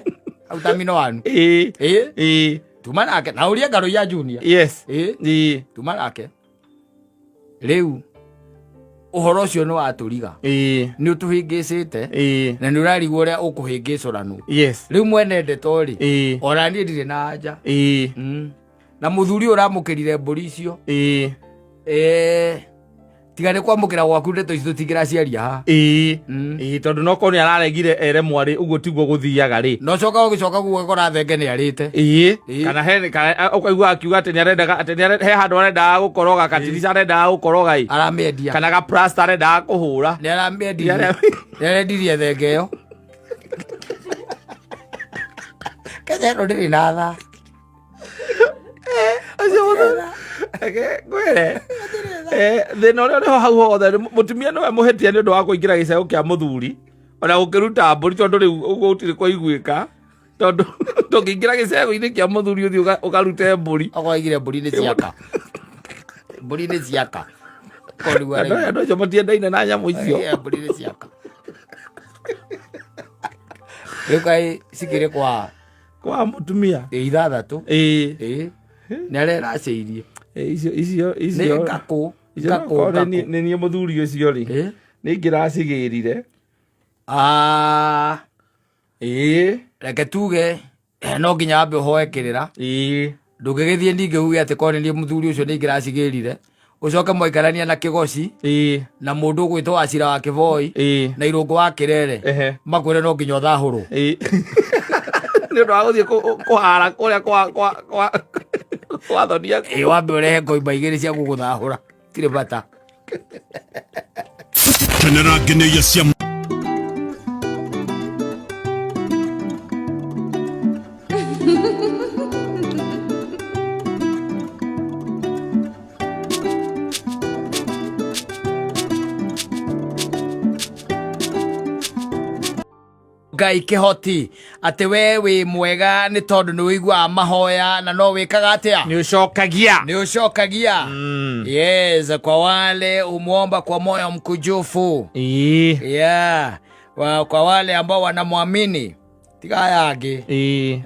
hau tamino wanu. Ĩĩ. Ĩ. Ĩĩ. Tuma nake na ũrie ngarũ ya Junior. Yes. Ĩ. Ĩĩ. Tuma nake rĩu ũhoro ũcio nĩ watũriga. Nĩ ũtũhĩngĩcĩte. Na nĩ ũrarigwo ũrĩa ũkũhĩngĩcũranwo. Rĩu mwene ndeto rĩ, ona niĩ ndirĩ na anja. Na mũthuri ũyũ ũramũkĩrire mbũri icio, Tiga nĩ kwamũkĩra gwaku ndeto ici tũtingĩraciaria haha. Ĩĩ. Ĩĩ, tondũ no korwo nĩ araregire ere mwarĩ ũguo tiguo gũthiaga rĩ. Na ũcoka ũgĩcoka guo ũgakora thenge nĩ arĩte. Ĩĩ. Ĩĩ. Kana he kana ũkaigua akiuga atĩ nĩ arendaga atĩ he handũ arendaga gũkoroga, katirica arendaga gũkoroga ĩ. Aramĩendia. Kana ga plaster arendaga kũhũra. Nĩ aramĩendirie. Nĩ arendirie thenge ĩyo. Kenya ĩno ndĩrĩ na tha. Ũcio mũthuri, reke ngwĩre. Thĩna ũrĩa ũrĩ ho hau hothe nĩ mũtumia nĩwe mũhĩtia nĩ ũndũ wa kũingĩra gĩcegũ kĩa mũthuri ona gũkĩruta mbũri, tondũ rĩu ũguo gũtirĩ kwaiguĩka, tondũ ndũngĩingĩra gĩcegũ-inĩ kĩa mũthuri ũthiĩ ũkarute mbũri. Okoigire mbũri nĩ ciaka. Mbũri nĩ ciaka. Korwo Andũ rĩu andũ acio matiendaine na nyamũ icio. Mbũri nĩ ciaka. Rĩu kaĩ cikĩrĩ kwa Kwa mũtumia. Ĩ ithathatũ. Ĩĩ. Ĩ nĩ areracĩirie. Ĩ, icio icio Nĩ icio ngakũ. Icio Ngakũ. no korwo nĩ Ngakũ. nĩ niĩ mũthuri ũcio rĩ, Ĩ. nĩ ingĩracigĩrire. Ah, Ĩĩ. Reke tuge no nginya wambe ũhoe kĩrĩra. Ĩĩ. Ndũngĩgĩthiĩ ningĩ uge atĩ korwo nĩ niĩ mũthuri ũcio nĩ ingĩracigĩrire, ũcoke mwaikarania na kĩgoci Ĩĩ. na mũndũ ũgwĩtwo Wacira wa Kĩboi Ĩĩ. na Irũngũ wa Kĩrere, Ehe. makwĩre no nginya ũthahũrwo. Ĩĩ. Nĩ ũndũ wa gũthiĩ kũhara kũrĩa kwa thoni aku. Ĩĩ, wambe ũrehe ngoimba igĩrĩ cia gũgũthahũra, tirĩ bata. Kenera ngeneia cia Ngai kĩhoti atĩ we wĩ mwega nĩ tondũ nĩ ũiguaga mahoya na no wĩkaga atĩa? Nĩ ũcokagia. Nĩ ũcokagia. Yes, kwa wale umwomba kwa moyo mkujufu. Ĩĩ. Yeah. Kwa wale ambao wanamwamini tiga aya angĩ. Ĩĩ.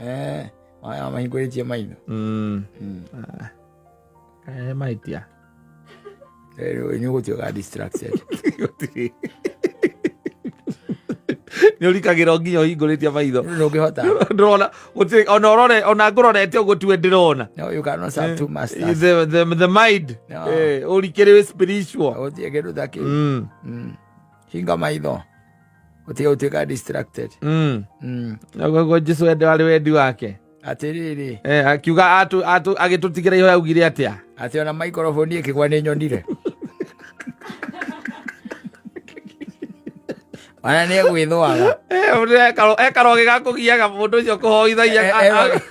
Aya mahingũrĩtie maitho. Mahĩtia. Nĩ ũgũtuĩka distracted. Gũtirĩ. Nĩ ũrikagĩra o nginya ũhingũrĩtie maitho. Ndũngĩhota. Ndĩrona gũtirĩ ona ũrore ona ngũrorete ũguo tiwe ndĩrona. No, you cannot serve two masters. The mind. No. Ũrikĩrĩ wĩ spiritual. Gũtirĩ kĩndũ ta kĩu. Hinga maitho. Ũtige gũtuĩka distracted. Naguo Jesu ende warĩ wendi wake. Atĩrĩrĩ. Akiuga agĩtũtigĩra ihoya augire atĩa? Atĩ ona microphone ĩkĩgwa nĩ nyonire. Ona nĩ egwĩthũaga. Ekarwo gĩgakũgiaga mũndũ ũcio kũhoithagia.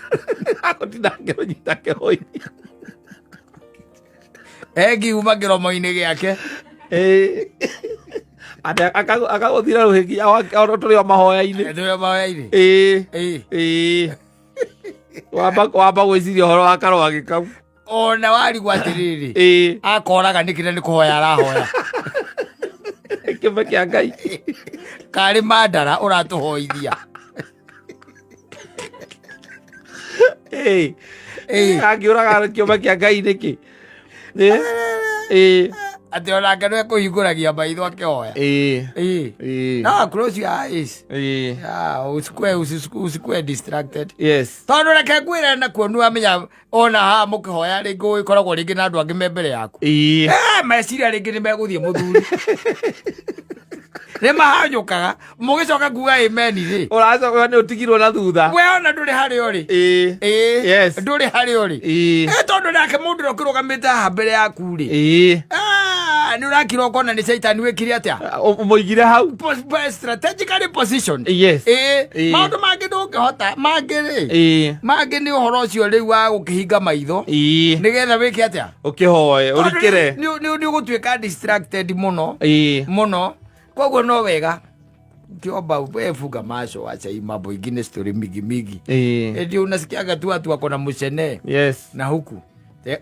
Agũtinda akĩrũnyita akĩhoithia. Engiuma kĩromo-inĩ gĩake. Atĩ akagũthira rũhĩ nginya tũrĩ o mahoya-inĩ. Tũrĩ o mahoya-inĩ. Ĩĩ. Ĩĩ. Wamba gwĩciria ũhoro wa karwagĩ kau. Ona warigwo atĩrĩrĩ. Ĩĩ. Akoraga nĩkĩ na nĩ kũhoya arahoya. Kĩmbe kĩa Ngai. Karĩ mandara ũratũhoithia. Ĩĩ. Ĩĩ. Angĩũraga kĩũmbe kĩa Ngai nĩkĩ? Ĩĩ. Ĩĩ. Atĩ onake nĩ ekũhingũragia maitho akĩhoya. Ĩĩ. Ĩĩ. Ĩĩ. No, close your eyes. Ĩĩ. Yeah, usikue distracted. Yes. Tondũ reke ngwĩre nakuo nĩ wamenya ona haha mũkĩhoya rĩngĩ ũgĩkoragwo rĩngĩ na andũ angĩ me mbere yaku. Ĩĩ. Meciria rĩngĩ nĩ megũthiĩ mũthuri. Nĩ mahanyũkaga mũgĩcoka kuga amen rĩ. Ũracoka nĩ ũtigirwo na thutha. We ona ndũrĩ harĩa ũrĩ. Ĩĩ. Ĩĩ. Yes. Ndũrĩ harĩa ũrĩ. Ĩĩ. Tondũ nake mũndũ ũrĩa ũkĩrũgamĩte haha mbere yaku rĩ. Ĩĩ. Nĩ ũrakira ũkona nĩ caitani wĩkire atĩa? Ũmũigire hau. Strategically positioned. Yes. Ĩĩ. Ĩĩ. Maũndũ mangĩ ndũngĩhota, mangĩ rĩ. Ĩĩ. Mangĩ nĩ ũhoro ũcio rĩu wa gũkĩhinga maitho. Ĩĩ. Nĩgetha wĩke atĩa? Ũkĩhoe, ũrikĩre. Tondũ nĩ ũgũtuĩka distracted mũno. Ĩĩ. Mũno. Koguo no wega. Ukiomba wewe funga macho, acha hii mambo ingine story mingi mingi. Ĩĩ. Eti unasikiaga tu watu wako na mucene. Yes. Na huku.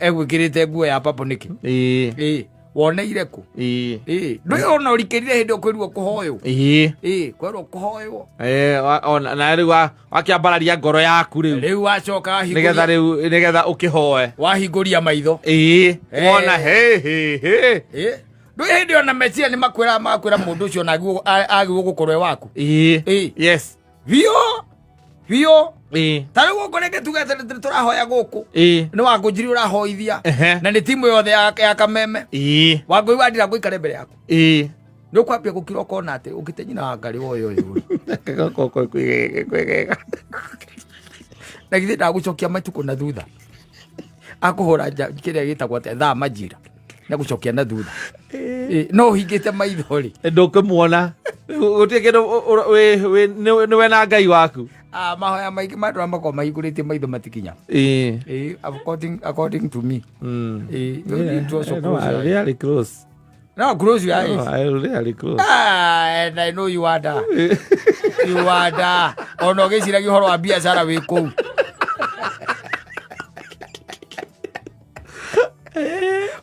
Egwikirite nguo ya papo niki. Ĩĩ. Ĩĩ. Woneire kũ? Ĩĩ. Ĩĩ. Ndũĩ ona ũrikĩrire hĩndĩ ũkwĩrwo kũhoywo. Ĩĩ. Ĩĩ, kwĩrwo kũhoywo. Ĩĩ, ona, na rĩu wakĩambararia ngoro yaku rĩu. Rĩu wacoka wahingũria. Nĩgetha rĩu, nĩgetha ũkĩhoe. Wahingũria maitho. Ĩĩ. Wona, he, he, he. Ĩĩ. Ndũĩ hĩndĩ ona meciria nĩ makwĩra mũndũ ũcio ona agĩrĩirwo gũkorwo e waku. Ĩĩ. Ĩĩ. Yes. Biũ. Biũ. Ta rĩu gũkũ rĩngĩ tuge atĩ nĩ tũrahoya gũkũ. Nĩ Wangũnjiri ũrahoithia. Na nĩ timu yothe ya Kameme. Wangũi wa Ndirango ikare mbere yaku. Nĩ ũkwambia gũkira ũkona atĩ ũngĩte nyina wa Ngarĩ ũyũ ũyũ. Kwĩgega. Na githĩ ndagũcokia matukũ na thutha. Akũhũra kĩrĩa gĩtagwo atĩa thaa majira. Na gũcokia na thutha. No ũhingĩte maitho rĩ. Ndũkĩmuona. Gũtirĩ kĩndũ nĩwe na Ngai waku. Ah, mahoya maingĩ ma andũ arĩa makoragwo mahingũrĩtie maitho matikinya. According to me. You need to also close your eyes. Really close. No, close your eyes. No, I really close. Ah, and I know you are there. You are there. Ona ũgĩciragia ũhoro wa biacara wĩ kũu.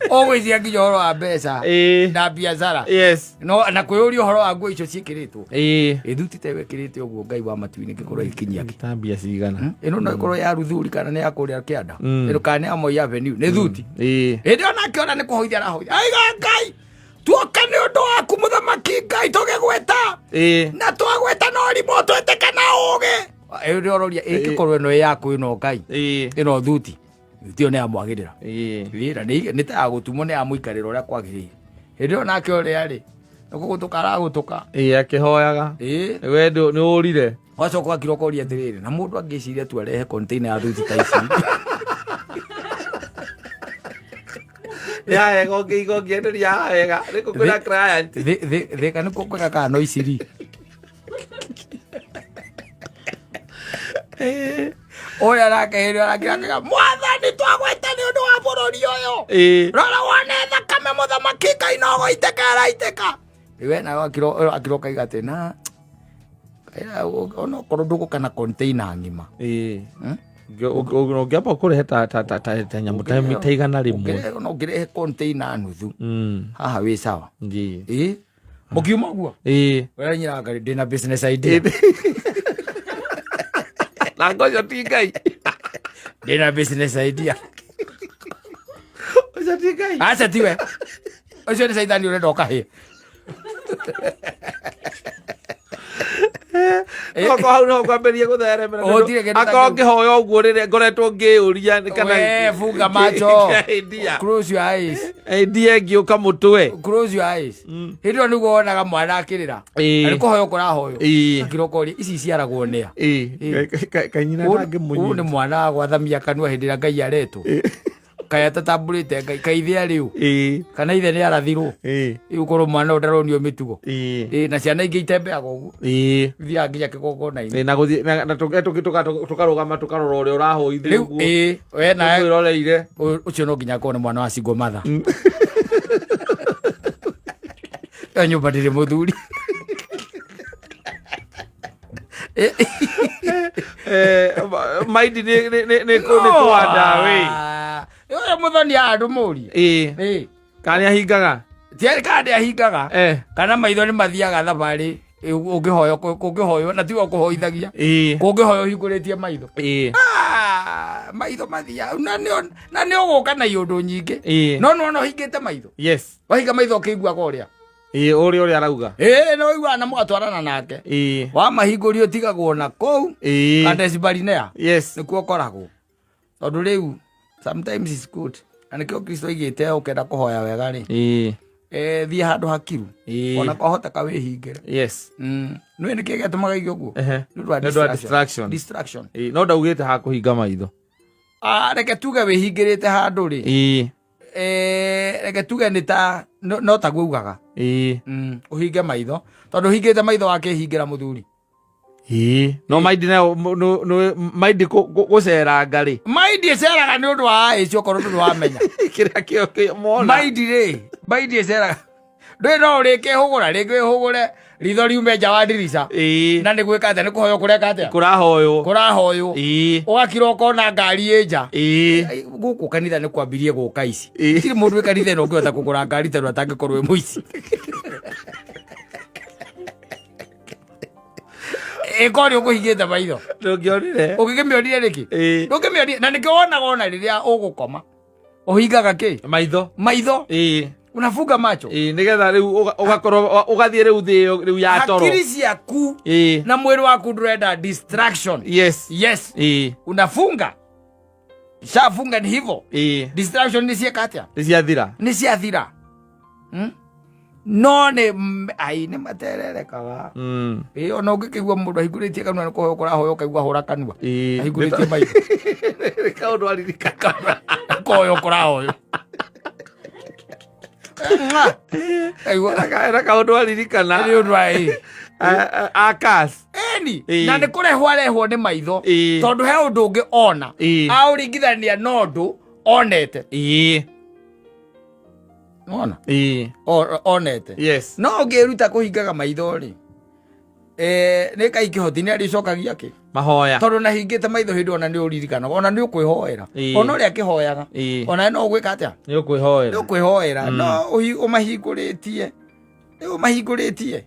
Ũgwĩciria nginya ũhoro wa mbeca na biacara. Yes. No, na kwĩyũria ũhoro wa nguo icio ciĩkĩrĩtwo. Ĩthuti ta ĩyo ĩkĩrĩte ũguo Ngai wa matu-inĩ ĩngĩkorwo ĩkinyia kĩ. Ta mbia cigana. Ĩno no ĩkorwo ya Ruthuri kana nĩ ya kũrĩa kĩanda. Ĩno kana nĩ ya Moi Avenue. Nĩ thuti. Hĩndĩ ĩyo nake ona nĩ kũhoithia arahoithia. Aiga Ngai, tuoka nĩ ũndũ waku mũthamaki Ngai tũgĩgwĩta. Na twagwĩta no rimũ twĩtĩke na ũũgĩ. Ĩyo nĩ ũroria ĩngĩkorwo ĩno ĩ yaku ĩno Ngai. Ĩno thuti. Thuti ĩyo nĩ yamwagĩrĩra. Ĩ, na nĩ ta ya gũtumwo nĩ ya mũikarĩra ũrĩa kwagĩrĩire. Hĩndĩ ĩyo nake ũrĩa rĩ, nĩ kũgũtũka aragũtũka. Akĩhoyaga. We nĩ ũrire. Wacoka ũgakira ũkoria atĩrĩrĩ, na mũndũ angĩciria tu arehe container ya thuti ta ici. Nĩ hahega ũngĩiga ũngĩenderia hahega. Nĩ kũ kwĩna client. Thĩka nĩ kwega kana no iciri. Ũrĩa nake hĩndĩ ĩyo arakira akiuga, mwathani twagweta nĩ ũndũ wa bũrũri ũyũ. Rora wone thakame mũthamaki Ngai no gũitĩka ĩraitĩka. We nawe akira ũkaiga atĩ na onokorwo ndũgũka na container ng'ima. Ũngĩamba kũrehe ta nyamũ ta 100. No ũngĩrehe container nuthu. Haha wĩ sawa. Mũkiuma ũguo? We nyina Ngai ndĩna business idea. Na ngocio ti Ngai. Ndĩna business idea. Ũcio ti Ngai. Aca tiwe. Ũcio nĩ caitani ũrenda ũkahĩe. Okorwo hau no kwambĩrĩrie gũtheremera. Gũtirĩ kĩndũ ta Akorwo kĩu. ngĩhoya ũguo rĩrĩa ngoretwo ngĩyũria nĩ kana We funga macho. Idea. Close your eyes. Idea ĩngĩũka mũtwe. Close your eyes. Hĩndĩ ĩyo nĩguo wonaga mwana akĩrĩra. Na nĩ kũhoya kũrahoywo. Akĩra ũkoria ici iciaragwo nĩa. Kanyina Ũyũ nĩ ndangĩmũnyita. mwana wa gwathamia kanua hĩndĩ ĩrĩa Ngai aretwo. Kaĩ atatambũrĩte Ngai kaĩ ithe arĩ ũ. Kana ithe nĩ arathirwo. Rĩu korwo mwana ũyũ ndaronio mĩtugo. Na ciana ingĩ itembeaga ũguo. Ithiaga nginya kĩgongona-inĩ. Na gũthiĩ na tũkarũgama tũkarora ũrĩa ũrahoithio Rĩu ũguo. we nawe Twĩroreire. Ũcio no nginya akorwo nĩ mwana wa single mother. Ĩyo nyũmba ndĩrĩ mũthuri. Maindi nĩ kwanda wĩ. Ũyũ mũthoni andũ mũrie. Kana nĩ ahingaga? Tiarĩ kana nĩ ahingaga. Kana maitho nĩ mathiaga thabarĩ ũngĩhoywo kũngĩhoywo na tiwe ũkũhoithagia. Kũngĩhoywo ũhingũrĩtie maitho. Maitho mathiaga na nĩ ũgũka na iũndũ nyingĩ. No nĩwona ũhingĩte maitho. Yes. Wahinga maitho ũkĩiguaga ũrĩa. Ũrĩa ũrĩa arauga. No ũiguaga na mũgatwarana nake. Wamahingũria ũtigagwo na kũu. Kadesh Barnea. Yes. Nĩkuo ũkoragwo. Tondũ rĩu sometimes it's good. Na nĩkĩo Kristo aigĩte ũkenda kũhoya wega rĩ. Thiĩ handũ hakiru. Ona kwahoteka wĩhingĩre. Yes. Nĩũĩ nĩkĩ gĩatũmaga aige ũguo? Nĩ ũndũ wa Nĩ ũndũ wa distraction. distraction. Distraction. No ndaugĩte ha kũhinga maitho. Reke tuge wĩhingĩrĩte handũ rĩ. Reke tuge nĩ ta, no taguo ugaga. Ũhinge maitho. Tondũ ũhingĩte maitho wakĩhingĩra mũthuri. No maindi nayo, maindi gũceranga rĩ. Maindi ĩceraga nĩ ũndũ wa ĩcio okorwo ndũrĩ wamenya. Kĩrĩa kĩo kĩo mona. Maindi rĩ, maindi ĩceraga. Ndũĩ no ũrĩkĩhũgũra, rĩngĩ wĩhũgũre ritho riume nja wa ndirica. Na nĩ gwĩka atĩa, nĩ kũhoywo kũreka atĩa? Kũrahoywo. Kũrahoywo. Ũgakira ũkona ngari ĩ nja. Gũkũ kanitha nĩ kwambirie gũka ici. Gũtirĩ mũndũ wĩ kanitha ĩno ũngĩhota kũgũra ngari tondũ atangĩkorwo wĩ mũici. Ĩkorwo nĩ ũkũhingĩte maitho. Ndũngĩonire. Ũngĩkĩmĩonire nĩkĩ? Ndũngĩmĩonire. Na nĩkĩo wonaga ona rĩrĩa ũgũkoma. Ũhingaga kĩ? Maitho. Maitho. Unafunga macho. Ĩĩ, nĩgetha rĩu ũgakorwo ũgathiĩ rĩu thĩ ĩyo rĩu ya toro. Hakiri ciaku na mwĩrĩ waku ndũrenda distraction. Yes. Yes. Unafunga, shafunga ni hivyo. Distraction nĩ cieka atĩa? Nĩ ciathira. Nĩ ciathira. No nĩ ai nĩ matererekaga. Ĩ, ona ũngĩkĩigua mũndũ ahingũrĩtie kanua nĩ kũhoya kũrahoya, ũkaigua hũra kanua. Ahingũrĩtie maitho. Nĩ kaũndũ aririkana. Kũhoya kũrahoya. Kaigua Ena kaũndũ aririkana. Nĩ ũndũ wa ĩ. Akas. Eni, na nĩ kũrehwo arehwo nĩ maitho. Tondũ he ũndũ ũngĩ ona. Aũringithania na ũndũ onete. Wona? Onete. Yes. No ũngĩĩruta kũhingaga maitho rĩ, nĩ Ngai kĩhoti nĩ arĩcokagia kĩ? Mahoya. Tondũ na hingĩte maitho hĩndĩ ona nĩ ũririkanaga, ona nĩ ũkwĩhoera. Ona ũrĩa akĩhoyaga. Ona no ũgwĩka atĩa? Nĩ ũkwĩhoera. Nĩ ũkwĩhoera. No ũmahingũrĩtie. Nĩ ũmahingũrĩtie.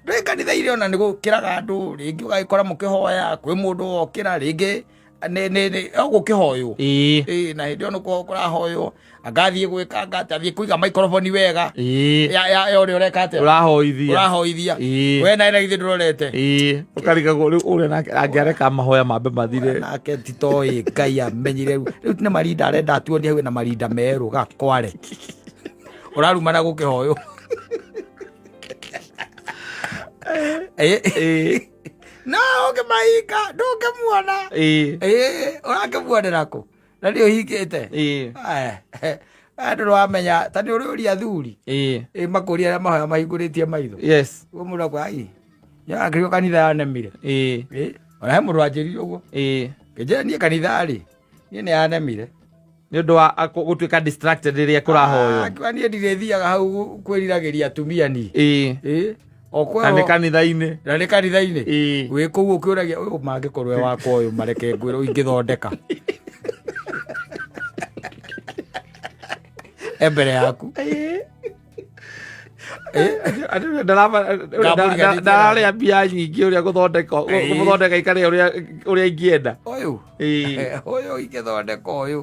Ndũĩ kanitha-inĩ ona nĩ gũkĩraga andũ, rĩngĩ ũgagĩkora mũkĩhoya, kwĩ mũndũ wokĩra, rĩngĩ nĩ o gũkĩhoywo. Na hĩndĩ ĩyo nĩ kũrahoywo, angathiĩ gwĩka, anga athiĩ kũiga microphone wega. Ya ũrĩa ũreka atĩa? Ũrahoithia. Ũrahoithia. We nawe na githĩ ndũrorete? Ũkarigagwo rĩu ũrĩa nake angĩareka mahoya mambe mathire. Nake titoĩ Ngai amenyire rĩu. Rĩu nĩ marinda arenda atuonie hau ena marinda merũ gakware. Ũrarumana gũkĩhoywo. No ũngĩmahinga ndũngĩmuona. Ũrakĩmuonera kũ? Na nĩ ũhingĩte. Andũ nĩwamenya ta nĩ ũrĩ ũria athuri. Makũria arĩa mahoya mahingũrĩtie maitho. Yes. Ũguo mũndũ akwa, ai, nĩarakĩrio kanitha yanemire. Ona he mũndũ wanjĩrire ũguo. Kĩnjĩra niĩ kanitha rĩ, niĩ nĩ yanemire. Nĩ ũndũ wa gũtuĩka distracted rĩrĩa kũrahoywo. Akiuga niĩ ndirĩthiaga hau kwĩriragĩria atumia niĩ. O Na nĩ kanitha-inĩ. Na nĩ kanitha-inĩ. Wĩ kũu ũkĩũragia, ũyũ mangĩkorwo e wakwa ũyũ mareke ngwĩre ingĩthondeka. E mbere yaku. Ndararĩa mbia nyingĩ ũrĩa gũthondeka ikare ũrĩa ingĩenda. Ũyũ. Ũyũ ingĩthondeka ũyũ.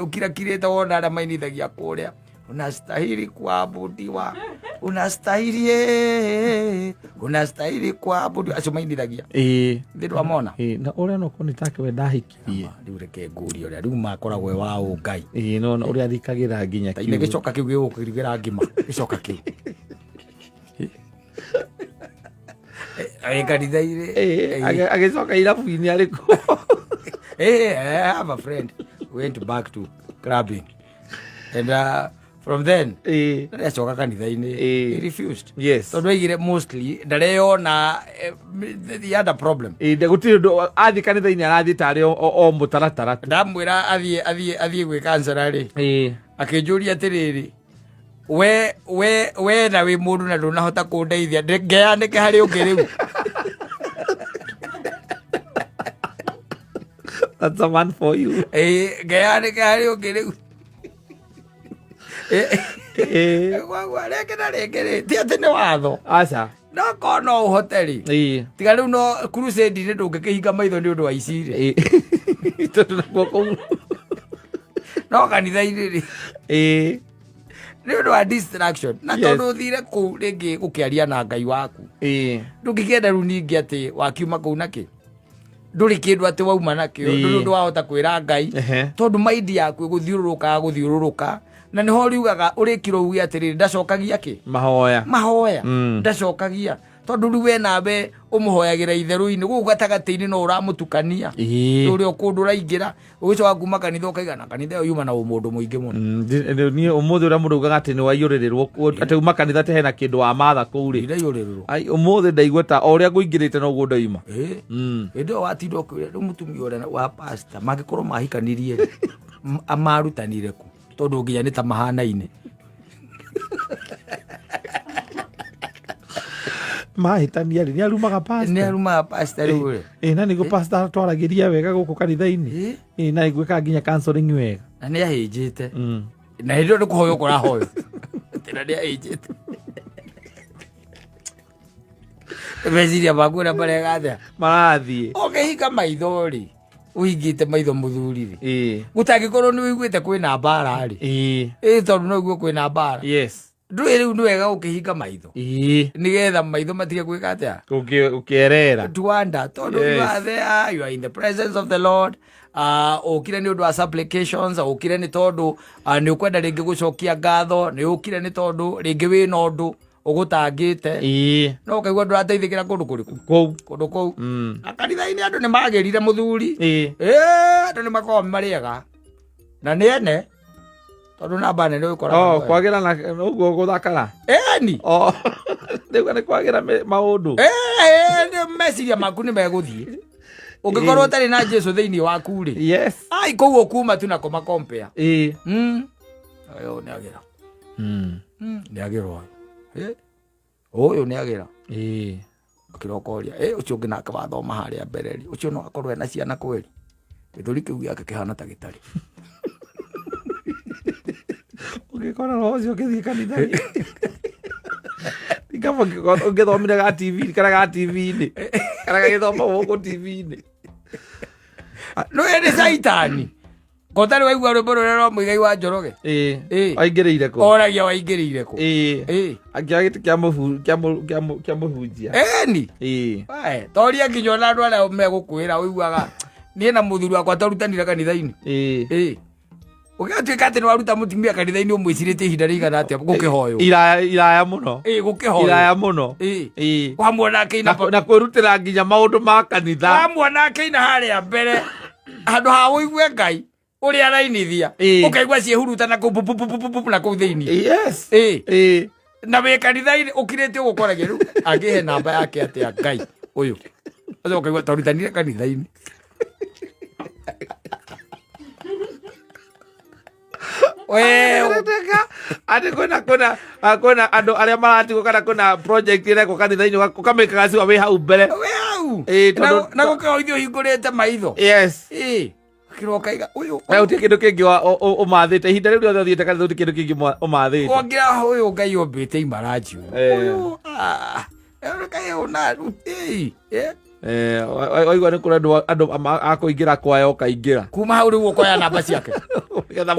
Ũkirakirĩte wona arĩa mainithagia kũrĩa. Unastahili kuabudiwa. Unastahili, unastahili kuabudiwa. Acio mainithagia. Thĩ ndwamona? Na ũrĩa no korwo nĩ take we ndahikirie. Rĩu reke ngũrie ũrĩa rĩu makoragwo e wa ũngai. No, no, ũrĩa athikagĩra nginya Ta inĩ gĩcoka kĩu gĩgũkĩrugĩra ngima. Gĩcoka kĩu. Kanitha-inĩ. Agĩcoka irabu-inĩ arĩ kũ? I have a friend who went back to clubbing. And from then, ndarĩacoka kanitha-inĩ. He refused. Yes. Tondũ aigire mostly ndareyona, he had a problem. Gũtirĩ ũndũ athiĩ kanitha-inĩ arathiĩ tarĩ o mũtaratara tu. Ndamwĩra athiĩ gwĩ counselor rĩ. Akĩnjũria atĩrĩrĩ, we na wĩ mũndũ na ndũnahota kũndeithia, ngeanĩke harĩ ũngĩ rĩu. That's a man for you. Ngeanĩke harĩ ũngĩ rĩu. Gwagwa rĩngĩ na rĩngĩ rĩ, ti atĩ nĩ watho. Aca. No korwo no ũhote rĩ. Tiga rĩu no crusade-inĩ ndũngĩkĩhinga maitho nĩ ũndũ wa ici rĩ. Tondũ nakuo kũu. No kanitha-inĩ rĩ. Nĩ ũndũ wa distraction. Na tondũ ũthire kũu rĩngĩ gũkĩaria na Ngai waku. Ndũngĩkĩenda rĩu ningĩ atĩ wakiuma kũu nakĩ? Ndũrĩ kĩndũ atĩ wauma nakĩo. Ndũrĩ ũndũ wahota kwĩra Ngai. Tondũ mind yaku ĩgũthiũrũrũka, gũthiũrũrũka. Na nĩho ũriugaga ũrĩkire uge atĩrĩrĩ, ndacokagia kĩ? Mahoya. Mahoya. Ndacokagia. Tondũ rĩu we nawe ũmũhoyagĩra itherũ-inĩ, gũkũ gatagatĩ-inĩ no ũramũtukania. Ũrĩa kũndũ ũraingĩra, ũgĩcoka kuma kanitha ũkaiga na kanitha ĩyo yuma na ũmũndũ mũingĩ mũno. Niĩ ũmũthĩ ũrĩa mũndũ augaga atĩ nĩ waiyũrĩrĩrwo, atĩ uma kanitha atĩ hena kĩndũ wamatha kũu rĩ. Ndaiyũrĩrĩrwo. Ai, ũmũthĩ ndaigua ta o ũrĩa ngũingĩrĩte noguo ndaima. Hĩndĩ ĩyo watinda ũkĩũria, rĩu mũtumia ũrĩa wa pastor mangĩkorwo mahikanirie rĩ, amarutanire kũ? Tondũ nginya nĩ ta mahanaine. Mahĩtania rĩ, nĩ arumaga pastor. Nĩ arumaga pastor rĩu rĩ. Na nĩguo pastor atwaragĩria wega gũkũ kanitha-inĩ. Na nĩguo nginya counseling wega. Na nĩ ahĩnjĩte. Na hĩndĩ ĩyo nĩ kũhoywo kũrahoywo. Tena nĩ ahĩnjĩte. Meciria maku ũrĩa mareka atĩa? Marathiĩ. Ũngĩhinga maitho rĩ, Ũhingĩte maitho mũthuri rĩ, gũtangĩkorwo nĩ ũiguĩte kwĩna mbara rĩ. Ĩ tondũ no ũigue kwĩna mbara. Ndũĩ rĩu nĩ wega gũkĩhinga maitho nĩgetha maitho matige gwĩka atĩa? Gũkĩerera. To wonder tondũ you are there, you are in the presence of the Lord. Ũkire nĩ ũndũ wa supplications, ũkire nĩ tondũ nĩ ũkwenda rĩngĩ gũcokia ngatho, nĩ ũkire nĩ tondũ rĩngĩ wĩna ũndũ ũgũtangĩte, no ũkaigua ndũrateithĩkĩra kũndũ kũrĩkũ? Kũu. Kũndũ kũu. Na kanitha-inĩ andũ nĩ magĩrire mũthuri. Andũ nĩ makoragwo marĩega na nĩ ene tondũ namba nene ũkoraga Oh, nĩ ene. Kwagĩra na ũguo gũthakara. Eni. Oh, rĩu nĩ kwagĩra maũndũ. Nĩ meciria maku nĩ megũthiĩ ũngĩkorwo ũtarĩ na Jesu thĩinĩ waku rĩ. Ai, kũu ũkuma tu nako makompea. Ũyũ nĩ agĩra. Nĩ agĩra ũyũ. Ũyũ nĩ agĩra. Ũkĩrokoria ũcio ũngĩ nake wathoma harĩa mbere rĩ, ũcio no akorwo ena ciana kweri, gĩthũri kĩu gĩake kĩhana ta gĩtarĩ. Ũngĩkora roho ũcio ũgĩthiĩ kanitha kaba ũngĩthomire ga TV kana ga TV-inĩ kana gagĩthoma gũkũ TV-inĩ. No nĩ caitani kotarĩ waigua rwĩmbo rũrĩa rwa Mũigai wa Njoroge. Waingĩrĩire kũ? Oragia waingĩrĩire kũ. Akĩoya gĩtĩ kĩa kĩa mũhunjia. Eni. Wae, toria nginya ona andũ arĩa megũkwĩra ũiguaga niĩ na mũthuri wakwa twarutanire kanitha-inĩ. Ũgĩtuĩka atĩ nĩ waruta mũtumia kanitha-inĩ, ũmwĩcirĩtie ihinda rĩigana atĩa gũkĩhoywo? Iraya iraya mũno. Gũkĩhoywo. Iraya mũno. Wamuona akĩina Na kwĩrutĩra nginya maũndũ ma kanitha. Wamuona akĩina harĩa mbere, handũ ha ũigue Ngai ũrĩa arainithia, ũkaigua ciĩhuruta na kũu bu- bu- bu- bu- bu- na kũu thĩinĩ. Na wĩ kanitha-inĩ ũkirĩte ũgũkoragia rĩu angĩhe namba yake atĩa Ngai ũyũ, ũcoka ũkaigua twarutanire kanitha-inĩ. We Atĩ kwĩna andũ arĩa maratigwo kana kwĩna project ĩrekwo kanitha-inĩ, ũkamĩkaga ciwa wĩ hau mbere. Wĩ hau. Na gũkĩhoithio ũhingũrĩte maitho. Kĩroka iga ũyũ. Na gũtirĩ kĩndũ kĩngĩ ũmathĩte ihinda rĩu rĩothe ũthiĩte kanitha, gũtirĩ kĩndũ kĩngĩ ũmathĩte. Wongira ũyũ Ngai ombĩte imaranji ũyũ. Ũyũ kaĩ ona ĩĩ, eh. Waigua nĩ kũrĩ andũ a kũingĩra kwaya, ũkaingĩra. Kuma hau rĩu ũkoya namba ciake. Nĩgetha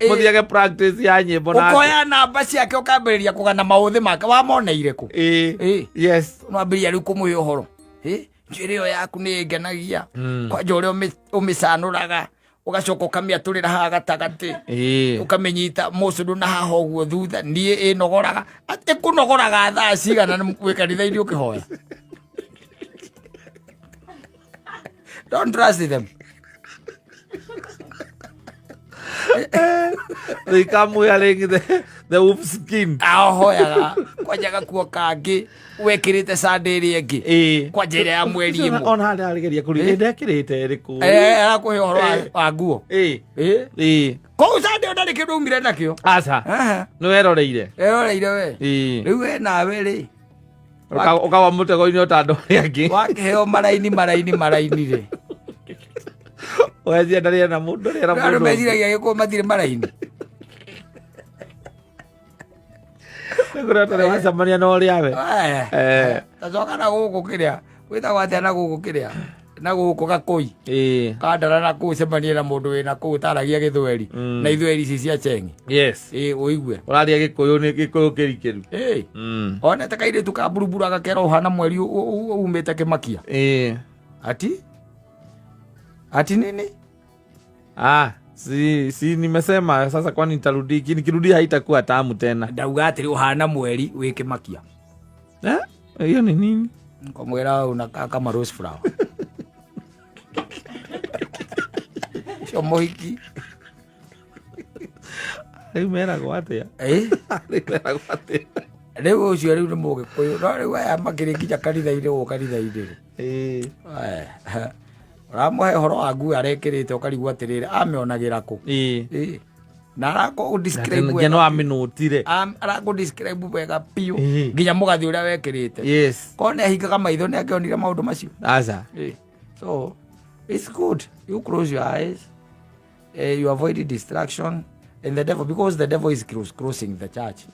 mũthiage practice ya nyĩmbo nake. Ũkoya namba ciake, ũkambĩrĩria kũgana maũthĩ make wamoneire kũ. Nwambĩrĩria rĩu kũmũhe ũhoro. Njuĩrĩ ĩyo yaku nĩ ĩngenagia, kwanja ũrĩa ũmĩcanũraga, ũgacoka ũkamĩatũrĩra haha gatagatĩ, ũkamĩnyita mũcũrũ na haha ũguo thutha, niĩ ĩnogoraga ĩkũnogoraga thaa cigana na wĩ kanitha-inĩ ũkĩhoya? Don't trust them. They come wearing the wolf skin. Ahoyaga kwanja gakuo kangĩ wekĩrĩte sande ĩrĩa ĩngĩ, kwanja ĩrĩa ya mweri ĩmwe. Ona harĩa arĩgeria kũrigĩrĩria ndekĩrĩte ĩrĩkũ. Arakũhe ũhoro wa nguo. Kũu sande ĩyo ndarĩ kĩndũ umire nakĩo. Aca. Aha. Nĩ weroreire. Eroreire we. Rĩu we nawe rĩ, Ũkawa mũtego-inĩ o ta andũ arĩa angĩ. Wakĩheo maraini maraini maraini rĩ, Ũgecia ndarĩ na mũndũ, ndarĩ na andũ mũndũ. Meciragia gĩkũyũ matirĩ maraini. Nĩ kũrĩa ũtarĩ wacemania na ũrĩa we. Tacoka na gũkũ kĩrĩa wĩtagwo atĩa, na gũkũ kĩrĩa, na gũkũ gakũi kandara na kũu, cemanie na mũndũ wĩna kũu ũtaragia gĩthweri na ithweri ici cia chengi. Ĩ ũigue. Ũraria Gĩkũyũ, nĩ Gĩkũyũ kĩrikĩru. Onete kairĩtu ka buruburu agakera ũhana mweri umĩte kĩmakia. Ati ati nini? Ah, si nimesema sasa, kwani nitarudi? Nikirudia haitakuwa tamu tena. Ndauga atĩrĩ, ũhana mweri wĩ kĩmakia. Eh? Hiyo ni nini? Nkamwĩra unakaa kama rose flower cio mũhiki. Rĩu meragwo atĩa? Rĩu meragwo atĩa? Rĩu ũcio rĩu nĩ mũgĩkũyũ, no rĩu aya makĩrĩ nginya kanitha-inĩ, gũkũ kanitha-inĩ rĩ, ũramũhe ũhoro wa nguo arekĩrĩte, ũkarigwo atĩrĩrĩ, amĩonagĩra kũ? Na arakũ describe Nginya wega. no amĩnũtire. Arakũ describe wega biũ, nginya mũgathĩ ũrĩa wekĩrĩte. Korwo nĩ ahingaga maitho nĩ akĩonire maũndũ macio. Aca. So it's good you close your eyes, you avoid distraction and the devil, because the devil is crossing the church.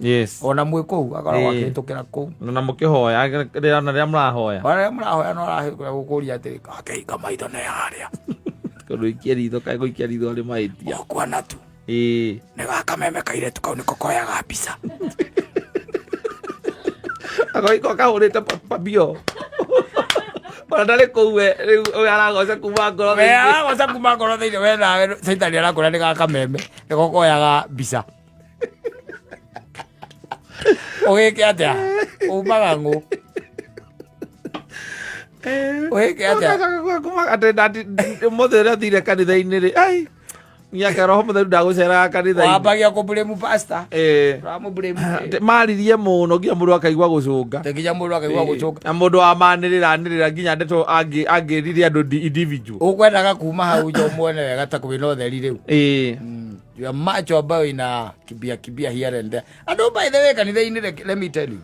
Ona mwĩ kũu akoragwo akĩhĩtũkĩra kũu. Na mũkĩhoya rĩrĩa, ona rĩrĩa mũrahoya. Ona rĩrĩa mũrahoya no arahĩtũkĩra gũkũria atĩrĩ, akĩhinga maitho nĩ harĩa. Tondũ ikia ritho kaĩ gũikia ritho arĩ mahĩtia. Ũkuona tu. Ĩĩ. Nĩ gakameme kairĩtu kau nĩko koyaga mbica. Agoiko kahũrĩte pabio. Ona ndarĩ kũu we rĩu ũyũ aragoca kuma ngoro We thĩinĩ. aragoca kuma ngoro thĩinĩ we nawe caitani arakwĩra nĩ gakameme nĩko koyaga mbica. Ũgĩke atĩa? Umaga ng'ũ. Ũgĩke atĩa? Ũmũthĩ ũrĩa thire kanitha-inĩ rĩ ai nginya roho mũtheru ndagũceraga kanitha-inĩ. Wambagia kũ-blame pastor. Eh. Ũramũ-blame. Maririe mũno nginya mũndũ akaigua gũcũnga. Nginya mũndũ akaigua gũcũnga. Na mũndũ wa manĩrĩra anĩrĩra nginya ndeto angĩrire andũ individual. Ũkwendaga kuma hau nja ũmuone wega ta kwĩna ũtheri rĩu. Ĩĩ. Ya macho ambayo ina kimbia kimbia here and there. Andũ by the way kanitha-inĩ let me tell you.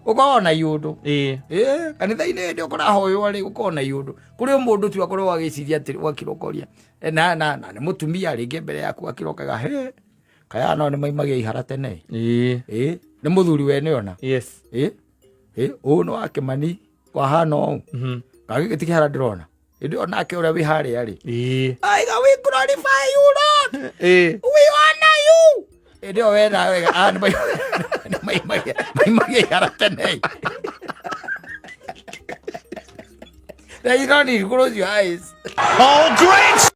Ũkoragwo na iũndũ. Ĩĩ. Ĩĩ, kanitha-inĩ hĩndĩ ĩyo kũrahoywo rĩ gũkoragwo na iũndũ. Kũrĩ o mũndũ tu akoragwo agĩciria atĩrĩ ũgakira ũkoria na na na nĩ mũtumia rĩngĩ mbere yaku akira ũkaiga he kaya no nĩ maimagia ihara tene. Ĩĩ. Ĩĩ, nĩ mũthuri wene ona. Yes. Ĩĩ. Ĩĩ, ũũ nĩ wa Kĩmani kwahana ũũ. Gagĩkĩ ti kĩhara ndĩrona. Hĩndĩ ĩyo nake ũrĩa wĩ harĩa rĩ. Ĩĩ. Aiga we glorify you Lord. Ĩĩ. We honor you. Hĩndĩ ĩyo we nawe ah nĩ maimagia maimagia ihara tene. Now you don't need to close your eyes. Oh, great!